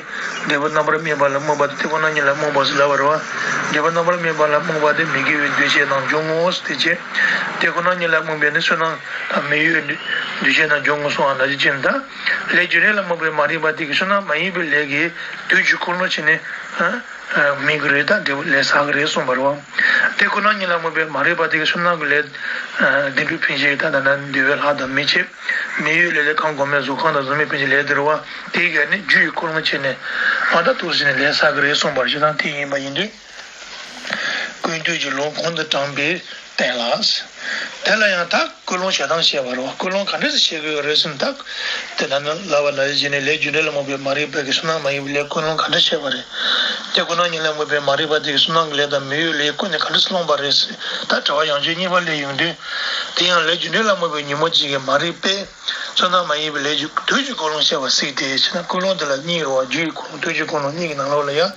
འབྲས་བུ་རྣམ་པར་སྨིན་པ་ལ་རྨོངས་པ་དང་དེ་ཁོ་ན་ཉིད་ལ་རྨོངས་པ་ཟེར་ལབ་པ་རེད་བ། འབྲས་བུ་རྣམ་པར་སྨིན་པ་ལ་རྨོངས་པ་དེ་མི་དགེ་བའི་འདུ་ཤེས་རྣམས་འབྱུང་ངོ་ཟེར་དེ་བྱས། དེ་ཁོ་ན་ཉིད་ལ་རྨོངས་པས་ནི་བསོད་ནམས་དང་མི་གཡོའི་འདུ་ཤེས་རྣམས་འབྱུང་ངོ་གསུངས་པ་ནང་བཞིན་བྱས་ནས། ད་ལས་རྒྱུ་འབྲས་ལ་རྨོངས་པའི་མ་རིག་པ་དེ་གིས་བསོད་ནམས་མ་ཡིན་པའི་ལས་ཀྱི་དུས་ཀྱི་ཀུན་སློང་བྱས་ནས། སྨིན་གྱི་རེད། ད་འབྲས་བུ་ལས་བསགས་ཀྱི་རེད་གསུངས་པ་རེད་བ། དེ་ཁོ་ན་ཉིད་ལ་རྨོངས་པའི་མ་རིག་པ་དེ་གིས་བསོད་ནམས་ཀྱི་ལས་བདེ་འགྲོའི་འཕེན་བྱེད་ཀྱི་ད་ད་ན་འདུལ་བའི་ལྷ་དང་མི་བྱེད། མི་གཡོའི་ལས་ལས་གང་གོ་མའི་གཟུགས་ཁམས་དང་གཟུགས་མེད་འཕེན་བྱེད་ལས་དེ་རེད་བ། དེ་གིས་ནི་རྒྱུ་ཡི་ཀུན་སློང་བྱས་ནས་མ་ད་འདུག་ཟེར་ནས་ལས་བསགས་ཀྱི་རེད་གསུངས་པ་རེད། ཞེ་ན་དེ་ཡིན་པ་ཡིན་དུས། ཀུན་བཏུས་ཀྱི་ལུང་ཁོང་དུ་དྲངས་པས་བསྟན་ལ། དེ་ལ་ཡང་ད་ཀུན་སློང་བྱེད་སྟངས་བཤད་པ་རེད་བ། ཀུན་སློང་ག་འདྲ་ཞིག་བྱེད་དགོས་རེད་ཟེར་ན། ད་དེ་ན་ནི་ལབ་པ་ནང་བཞིན་བྱས་ནས་ལས་རྒྱུ་འབྲས་ལ་རྨོངས་པའི་མ་རིག་པས་ཀྱི་བསོད་ནམས་མ་ཡིན་པའི་ལས་ཀུན་སློང་ག་འདྲ་བྱེད་པ་རེད། དེ་ཁོ་ན་ཉིད་ལ་རྨོངས་པའི་མ་རིག་པ་དེ་གིས་བསོད་ནམས་ཀྱི་ལས་དང་མི་གཡོའི་ལས་ཀུན་ནས་ག་འདྲ་སློང་བ་རེད་ཟེར། ད་དྲི་བ་ཡང་བསྐྱར་གཉིས་པ་སླེབས་ཡོང་དུས། དེ་ཡང་ལས་རྒྱུ་འབྲས་ལ་རྨོངས་པའི་ཉོན་མོངས་ཅན་གྱི་མ་རིག་པས་བསོད་ནམས་མ་ཡིན་པའི་ལས་ཀྱི་དུས་ཀྱི་ཀུན་སློང་བཤད་པ་གཟིགས་ཏེ་ཞེ་ན། ཀུན་སློང་དེ་ལ་གཉིས་རེད་བ། རྒྱུ་ཡི་ཀུན་སློང་དུས་ཀྱི་ཀུན་སློང་གཉིས་ཀྱི་ནང་ལོགས་ལ་ཡང་།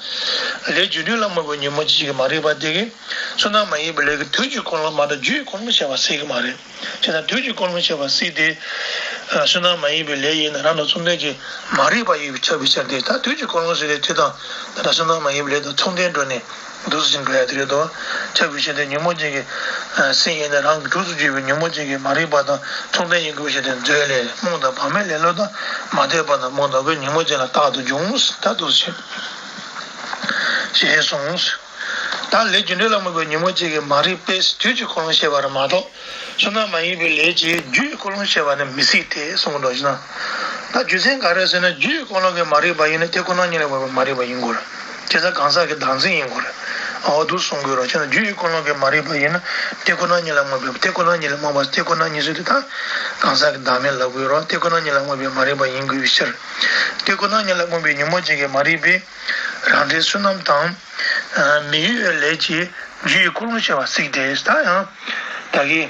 ལས་རྒྱུ་འབྲས་ལ་རྨོངས་པའི་ཉོན་མོངས་ཅན་གྱི་མ་རིག་པ་དེ་གིས་བསོད་ནམས་མ་ཡིན་པའི་ལས་ཀྱི་དུས་ཀྱི་ཀུན་སློང་མ་གཏོགས་རྒྱུ་ཡི་ཀུན་སློང་བཤད་པ་གཟིགས་ཀྱི་མ་རེད། བྱས་ཙང་དུས་ཀྱི་ཀུན་སློང་བཤད་པ་གཟིགས་ཏེ། ཨ། བསོད་ནམས་མ་ཡིན་པའི་ལས་ཡིན་ན་རང་དང་མཚུངས་ལྡན་གྱི་མ་རིག་པ་ཡོད་པས་ཁྱབ་པའི་ཕྱིར་ཏེ། ད་དུས་ཀྱི་ཀུན་སློང་ཟེར་དེ་དེ་དང་ད་ལྟ་བསོད་ནམས་མ་ཡིན་པའི་ལས་དང་མཚུངས་ལྡན་འགྲོ་ནས་འདུག་སེ་ཅིག་འགྲོ་ཡ་དེ་རེད་དོ། ཁྱབ་པའི་ཕྱིར་ཏེ་ཉོན་མོངས་ཅན་གྱི་སེམས་ཡིན་ན་རང་གི་གྲོགས་སུ་གྱུར་པའི་ཉོན་མོངས་ཅན་གྱི་མ་རིག་པ་དང་མཚུངས་ལྡན་ཡིན་དགོས་པའི་ཕྱིར་ཏེ། མཛོད་ལས་རྨོངས་དང་བག་མེད་ལེ་ལོ་དང་མ་དད་པ་དང་རྨོངས་དང་གུས་ཉོན་མོངས་ཅན་ལ་རྟག་ཏུ་འབྱུང་ད་འདུག་སེ་ཞེས་གསུངས། ད་ལས་རྒྱུ་འབྲས་ལ་རྨོངས་པའི་ཉོན་མོངས་ཅན་གྱི་མ་རིག་པས་དུས་ཀྱི་ཀུན་སློང་བཤད་པ་རེད་མ་གཏོགས། བསོད་ནམས་མ་ཡིན་པའི་ལས་ཀྱི་རྒྱུ་ཡི་ཀུན་སློང་བཤད་པ་ནི་མི་སྲིད་དེ་གསུངས་འདུག་ཞེ་ན། ད་རྒྱུ་མཚན་ག་རེ་ཟེར་ན། རྒྱུ་ཡི་ཀུན་སློང་གི་མ་རིག་པ་ཡིན་ན་དེ་ཁོ་ན་ཉིད་ལ་རྨོངས་པའི་མ་རིག་པ་ཡིན་དགོས་རེད། བྱས་ཙང་གང་ཟག་གི་བདག་འཛིན་ཡིན་དགོས་རེད། འོ་འདུག་གསུང་དགོས་རེད། བྱས་ན་རྒྱུ་ཡི་ཀུན་སློང་གི་མ་རིག་པ་ཡིན་ན་དེ་ཁོ་ན་ཉིད་ལ་རྨོངས་པའི། དེ་ཁོ་ན་ཉིད་ལ་རྨོངས་པ། དེ་ཁོ་ན་ཉིད་ཟེར་དུས་ད་གང་ཟག་གི་བདག་མེད་ལབ་དགོས་རེད། དེ་ཁོ་ན་ཉིད་ལ་རྨོངས་པའི་མ་རིག་པ་ཡིན་དགོས་པའི་ཕྱིར། དེ་ཁོ་ན་ཉིད་ལ་རྨོངས་པའི་ཉོན་མོངས་ཅན་གྱི་མ་རིག་པས་རང་འབྲས་བསོད་ནམས་དང་མི་གཡོའི་ལས་ཀྱི་རྒྱུ་ཡི་ཀུན་སློང་བཤད་པ་གཟིགས་ཏེ། ད་ཡང་ད་གིན་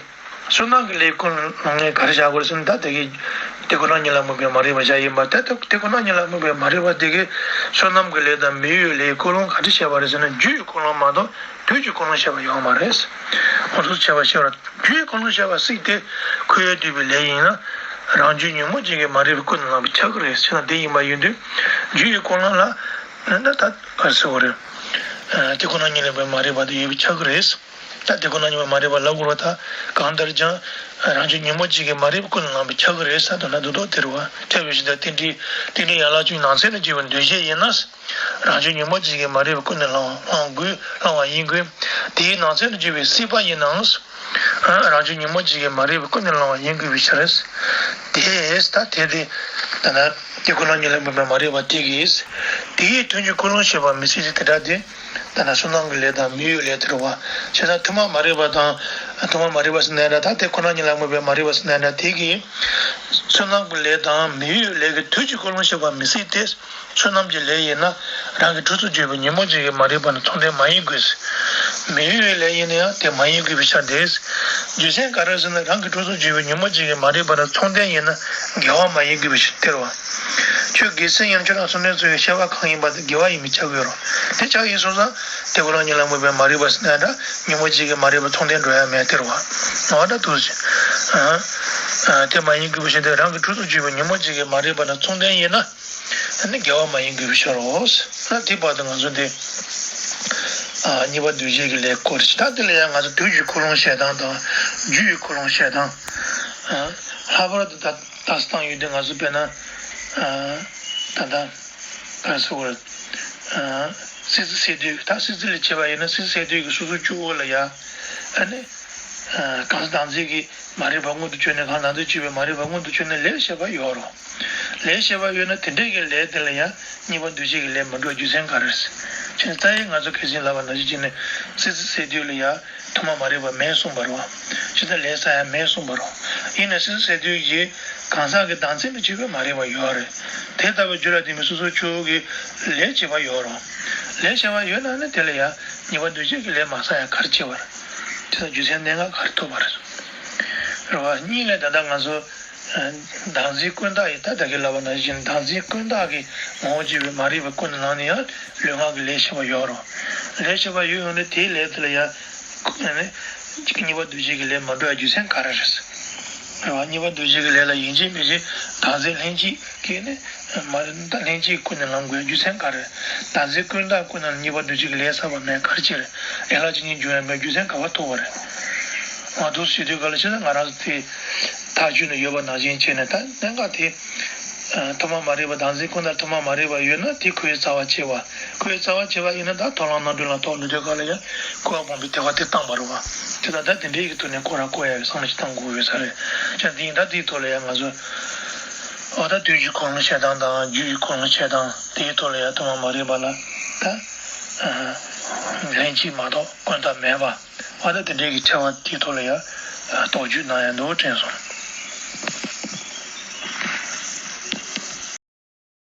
བསོད་ནམས་ཀྱི་ལས་ཀུན་སློང་ངས་ག་རེ་བཞག་དགོས་རེད་ཟེར་ན། ད་དེ་གིས་དེ་ཁོ་ན་ཉིད་ལ་རྨོངས་པའི་མ་རིག་པ་བཞག་ཡིན་པ། ད་དེ་དེ་ཁོ་ན་ཉིད་ལ་རྨོངས་པའི་མ་རིག་པ་དེ་གིས་བསོད་ནམས་ཀྱི་ལས་དང་མི་གཡོའི་ལས་ཀུན་སློང་ག་འདྲ་བཤད་པ་རེད་ཟེར་ན། རྒྱུ་ཡི་ཀུན་སློང་མ་གཏོགས་དུས་ཀྱི་ཀུན་སློང་བཤད་པ་ཡོད་མ་རེད། འོ་འདུག་བྱས་པ་ཤེས་པར། རྒྱུ་ཡི་ཀུན་སློང་བཤད་པ་གཟིགས་ཏེ། ཁོ་བོས་བསྡུས་པའི་ལས་ཡིན་ན། རང་རྒྱུད་ཉོན་མོངས་ཅན་གྱི་མ་རིག་པས་ཀུན་ནས་བསླངས་པས་ཁྱབ་ཀྱི་རེད་ཟེར་ན། དེ་ཡིན་པ་ཡིན་དུས་རྒྱུ་ཡི་ཀུན་སློང་ལ་ནི་ད་ད་ག་རེ་ཟེར་དགོས་རེད། ཨ། དེ་ཁོ་ན་ཉིད་ལ་རྨོངས་པའི་མ་རིག་པ་དེ་ཡོད་པས་ཁྱབ་ཀྱི་རེད། ད་དེ་ཁོ་ན་ཉིད་ལ་རྨོངས་པའི་མ་རིག་པ་ལབ་དགོས་རེད། ད་གང་ལྟར་ཀྱང་རང་རྒྱུད་ཉོན་མོངས་ཅན་གྱི་མ་རིག་པས་ཀུན་ནས་བསླངས་པས་ཁྱབ་ཀྱི་རེད་ཟེར་དོན་ལ་འདུག་དོ། དེ་རེད་བ། ཁྱབ་པའི་ཕྱིར་ཏེ། རྟེན་འབྲེལ་རྟེན་འབྲེལ་ཡན་ལག་བཅུ་ནང་ཚན་དུ་གྱུར་པའི་འདུ་བྱེད་ཡིན་ན། རང་རྒྱུད་ཉོན་མོངས་ཅན་གྱི་མ་རིག་པས་ཀུན་ནས་བསླང་བ་བསླང་དགོས། བསླང་བ་ཡིན་དགོས། དེའི་ནང་ཚན་དུ་གྱུར་པའི་སྲེད་པ་ཡིན་ནའང་། རང་རྒྱུད་ཉོན་མོངས་ཅན་གྱི་མ་རིག་པས་ཀུན་ནས་བསླང་བ་ཡིན་དགོས་པའི་ཕྱིར། དེས་ད་དེ་དེ་ད་ན་དེ་ཁོ་ན་ཉིད་ལ་རྨོངས་པའི་མ་རིག་པ་དེ་གིས་དེའི་དོན་གྱི་ཀུན་སློང་བཤད་པ་མི་སྲིད་དེ། དེ་འདྲ་དེ་ད་ན་བསོད་ནམས་ཀྱི་ལས་དང་མི་གཡོའི་ལས་དེ་རེད་བ། བྱས་ཙང་ཐོག་མ་མ་རིག་པ་དང་། ཐོག་མ་མ་རིག་པ་ཟེར་ན་འདྲ། ད་དེ་ཁོ་ན་ཉིད་ལ་རྨོངས་པའི་མ་རིག་པ་ཟེར་ན་འདྲ། དེ་གིས་བསོད་ནམས་ཀྱི་ལས་དང་མི་གཡོའི་ལས་ཀྱི་དོན་གྱི་ཀུན་སློང་བཤད་པ་མི་སྲིད་དེ། བསོད་ནམས་ཀྱི་ལས་ཡིན་ན་རང་གི་གྲོགས་སུ་གྱུར་པའི་ཉོན་མོངས་ཅན་གྱི་མ་རིག་པ་ནི་མཚུངས་ལྡན་མ་ཡིན་དགོས། མི་གཡོ་བའི་ལས་ཡིན་ན་ཡང་དེ་མ་ཡིན་དགོས་པའི་ཕྱིར་ཏེ། རྒྱུ་མཚན་ག་རེ་ཟེར་ན། རང་གི་སྤྲོས་བཅས་བྱས་པའི་ཉོན་མོངས་བཅས་ཀྱི་མ་རིག་པ་དང་མཚུངས་ལྡན་ཡིན་ན་འགལ་བ་མ་ཡིན་དགོས་པའི་ཕྱིར་ཏེ་རེད་བ། ཁྱོད་དགེ་མཚན་ཡིན་ན་ཁྱོད་རང་མཚུངས་ལྡན་ཚོ་ཡི་བཤད་པ་གང་ཡིན་པ་དེ་འགལ་བ་ཡིན་མིན་ཆགས་ཀྱི་ཡོད་རེད། དེ་ཆགས་ཡིན་སོང་ཙང་དེ་ཁོ་རང་ཉིད་ལ་དམིགས་པའི་མ་རིག་པ་ཟེར་ན་འདྲ། ཉོན་མོངས་བཅས་ཀྱི་མ་རིག་པ་མཚུངས་ལྡན་འགྲོ་ཡ་མེད་ཏེ་རེད་བ། འོ་ད་འདུག་ཟེར། ཨ། དེ་མ་ཡིན་དགོས་པའི་ཕྱིར་ཏེ། རང་གི་སྤྲོས་བཅས་བྱས་པའི་ཉོན་མོངས་བཅས་ཀྱི་མ་རིག་པ་དང་མཚུངས་ལྡན་ཡིན་ན། ཨ་ནི་འགལ་བ་མ་ཡིན་དགོས་པའི་ཕྱིར་རོ། ཨ། དེ་བར་དུ་ང་ཚོ་འདི། ཨ། གཉིས་པ་འདུས་བྱས་ཀྱི་ལས་སྐོར་ཞིག་ད་དེ་ལ་ཡང་ང་ཚོ་དུས་ཀྱི་ཁུངས་ལུང་བཤད་སྟངས་དང་། རྒྱུ་ཡི་ཁུངས་ལུང་བཤད་སྟངས། ཨ། ལྷག་པར་དུ་ད་ད་སྟངས་ཡོད་དུས་ང་ཚོ་དཔེར་ན། ཨ། ད་ལྟ་ག་རེ་ཟེར་དགོས་རེད། ཨ། སྲིད་རྩེ་སས་བསྡུས། ད་སྲིད་རྩེ་ལས་བྱས་པ་ཡིན་ན་སྲིད་རྩེ་སས་བསྡུས་ཀྱི་སོ་སོ་བཅུ་པོ་ལ་ཡ། ཨ་ནི། ཨ། གང་ཟག་བདག་འཛིན་གྱི་མ་རིག་པ་མངོན་དུ་གྱུར་ནས། གང་ཟག་བདག་འཛིན་གྱི་མ་རིག་པ་མངོན་དུ་གྱུར་ནས་ལས་བྱེད་པ་ཡོད་རུང་། ལས་བྱེད་པ་ཡོད་ན་དེ་འདྲའི་གི་ལས་དེ་ལ་ཡང་གཉིས་པ་འདུས་བྱས་ཀྱི་ལས་མི་འགྲོ་རྒྱུ་མཚན་ག་རེ་རེད། ཅེས་ད་ཡིན་ང་ཚོ་གལ་སྲིད་ལབ་པ་ནང་བཞིན་བྱས་ནས་སྲིད་རྩེ་སས་བསྡུས་ལ་ཡང་དུ་མ་མ་རིག་པ་མེད་གསུངས་པ་རེད་བ། ཅི་ལྟར་ལས་བསགས་ཡ་མེད་གསུངས་པ་རེད། ཡིན་ན་སྲིད་རྩེ་སས་བསྡུས་ཀྱི་གང་ཟག་གི་བདག་འཛིན་མི་བྱེད་པའི་མ་རིག་པ་ཡོད་རེད། དེ་ལྟ་བུའི་རྒྱུ་ལ་ལྡན་པའི་སོ་སོ་བཅུ་པོ་གི་ལས་བྱེད་པ་ཡོད་རུང་། ལས་བྱེད་པ་ཡོད་ན་ནི་དེ་ལ་ཡང་གཉིས་པ་འདུས་བྱས་ཀྱི་ལས་མ་བསགས་ཡ་ག་རེ་བྱེད་པ་རེད། དེ་དང་རྒྱུ་མཚན་གནད་འགག་ག་རེ་ཐུག་པ་རེད། རེད་བ། གཉིས་ལས་ད་ལྟ་ང་ཚོ། ཨ། བདག་འཛིན་ཀུན་བརྟགས་ཡིན། ད་ད་གིན་ལབ་པ་ནང་བཞིན་བདག་འཛིན་ཀུན་བརྟགས་ཀྱི་ངོ་བོ་བྱས་པའི་མ་རིག་པ་ཀུན་ནས་བསླངས་ནས་ཡང་ལུས་ངག་གི་ལས་བྱེད་པ་ཡོད་རུང་། ལས་བྱེད་པ་ཡོད་ཡོང་དུས་དེའི་ལས་དེ་ལ་ཡང་། ཨ་ནི། གཉིས་པ་འདུས་བྱས་ཀྱི་ལས་མ་འགྲོ་བའི་རྒྱུ་མཚན་ག་རེ་རེད། རེད་བ། གཉིས་པ་འདུས་བྱས་ཀྱི་ལས་ལ་ཡིན་གཅིག་མིན་གཅིག་བདག་འཛིན་ལྷན་སྐྱེས་ཀྱི་ནི། མ་རེད། ད་ལྷན་སྐྱེས་ཀུན་ནས་བསླངས་དགོས་རྒྱུ་མཚན་ག་རེ། བདག་འཛིན་ཀུན་བརྟགས་ཀུན་ནས་གཉིས་པ་འདུས་བྱས་ཀྱི་ལས་བསགས་པ་མེད་ག་རེ་བྱས་རེད། ཡན་ལག་ཇི་སྙེད་འབྱུང་ཡང་མེད་རྒྱུ་མཚན་ག་པར་ཐུག་པ་རེད། ང་འདུག་ཟེར་དུས་ག་ལ་བྱས་ན་ང་རང་ཚོ་དེ་ཐག་གཅོད་ནས་ཡོད་པ་ནང་བཞིན་བྱས་ནས། ད་གནད་འགག་དེ། ཨ། དུ་མ་མ་རིག་པ་བདག་འཛིན་ཀུན་བརྟགས་དུ་མ་མ་རིག་པ་ཡོད་ན་དེ་ཁོའི་རྩ་བ་བྱེད་པ། ཁོའི་རྩ་བ་བྱེད་པ་ཡིན་ན་ད་མཐོང་ལམ་རྣམ་གྲོལ་ལ་ཐོགས་འགྲོ་དུས་ག་ལ་ཡང་འཁོར་བ་སྤངས་པའི་དད་པ་དེ་བཏང་བ་རེད་བ། དེ་ད་ལྟ་དེ་འདྲའི་གི་ཐོག་ནས་ཁོ་རང་བསྐོར་ཡ་གི་བསམ་བློ་ཞིག་བཏང་དགོས་ཡོད་ས་རེད། ཅང་དེ་ཡིན་ད་དེའི་ཐོག་ལ་ཡང་ང་ཚོ། འོ་ད་དུས་ཀྱི་ཁུངས་ལུང་བཤད་སྟངས་དང་རྒྱུ་ཡི་ཁུངས་ལུང་བཤད་སྟངས་དེའི་ཐོག་ལ་ཡང་དུ་མ་མ་རིག་པ་ལ་ད། ཨ། ལྷན་སྐྱེས་མ་གཏོགས་ཀུན་བརྟགས་མེད་པ། འོ་ད་དེ་འདྲའི་གི་ཕྲད་པ་དེའི་ཐོག་ལ་ཡང་རྟོག་དཔྱོད་གནང་ཡ་འདུག་དྲན་སོང་།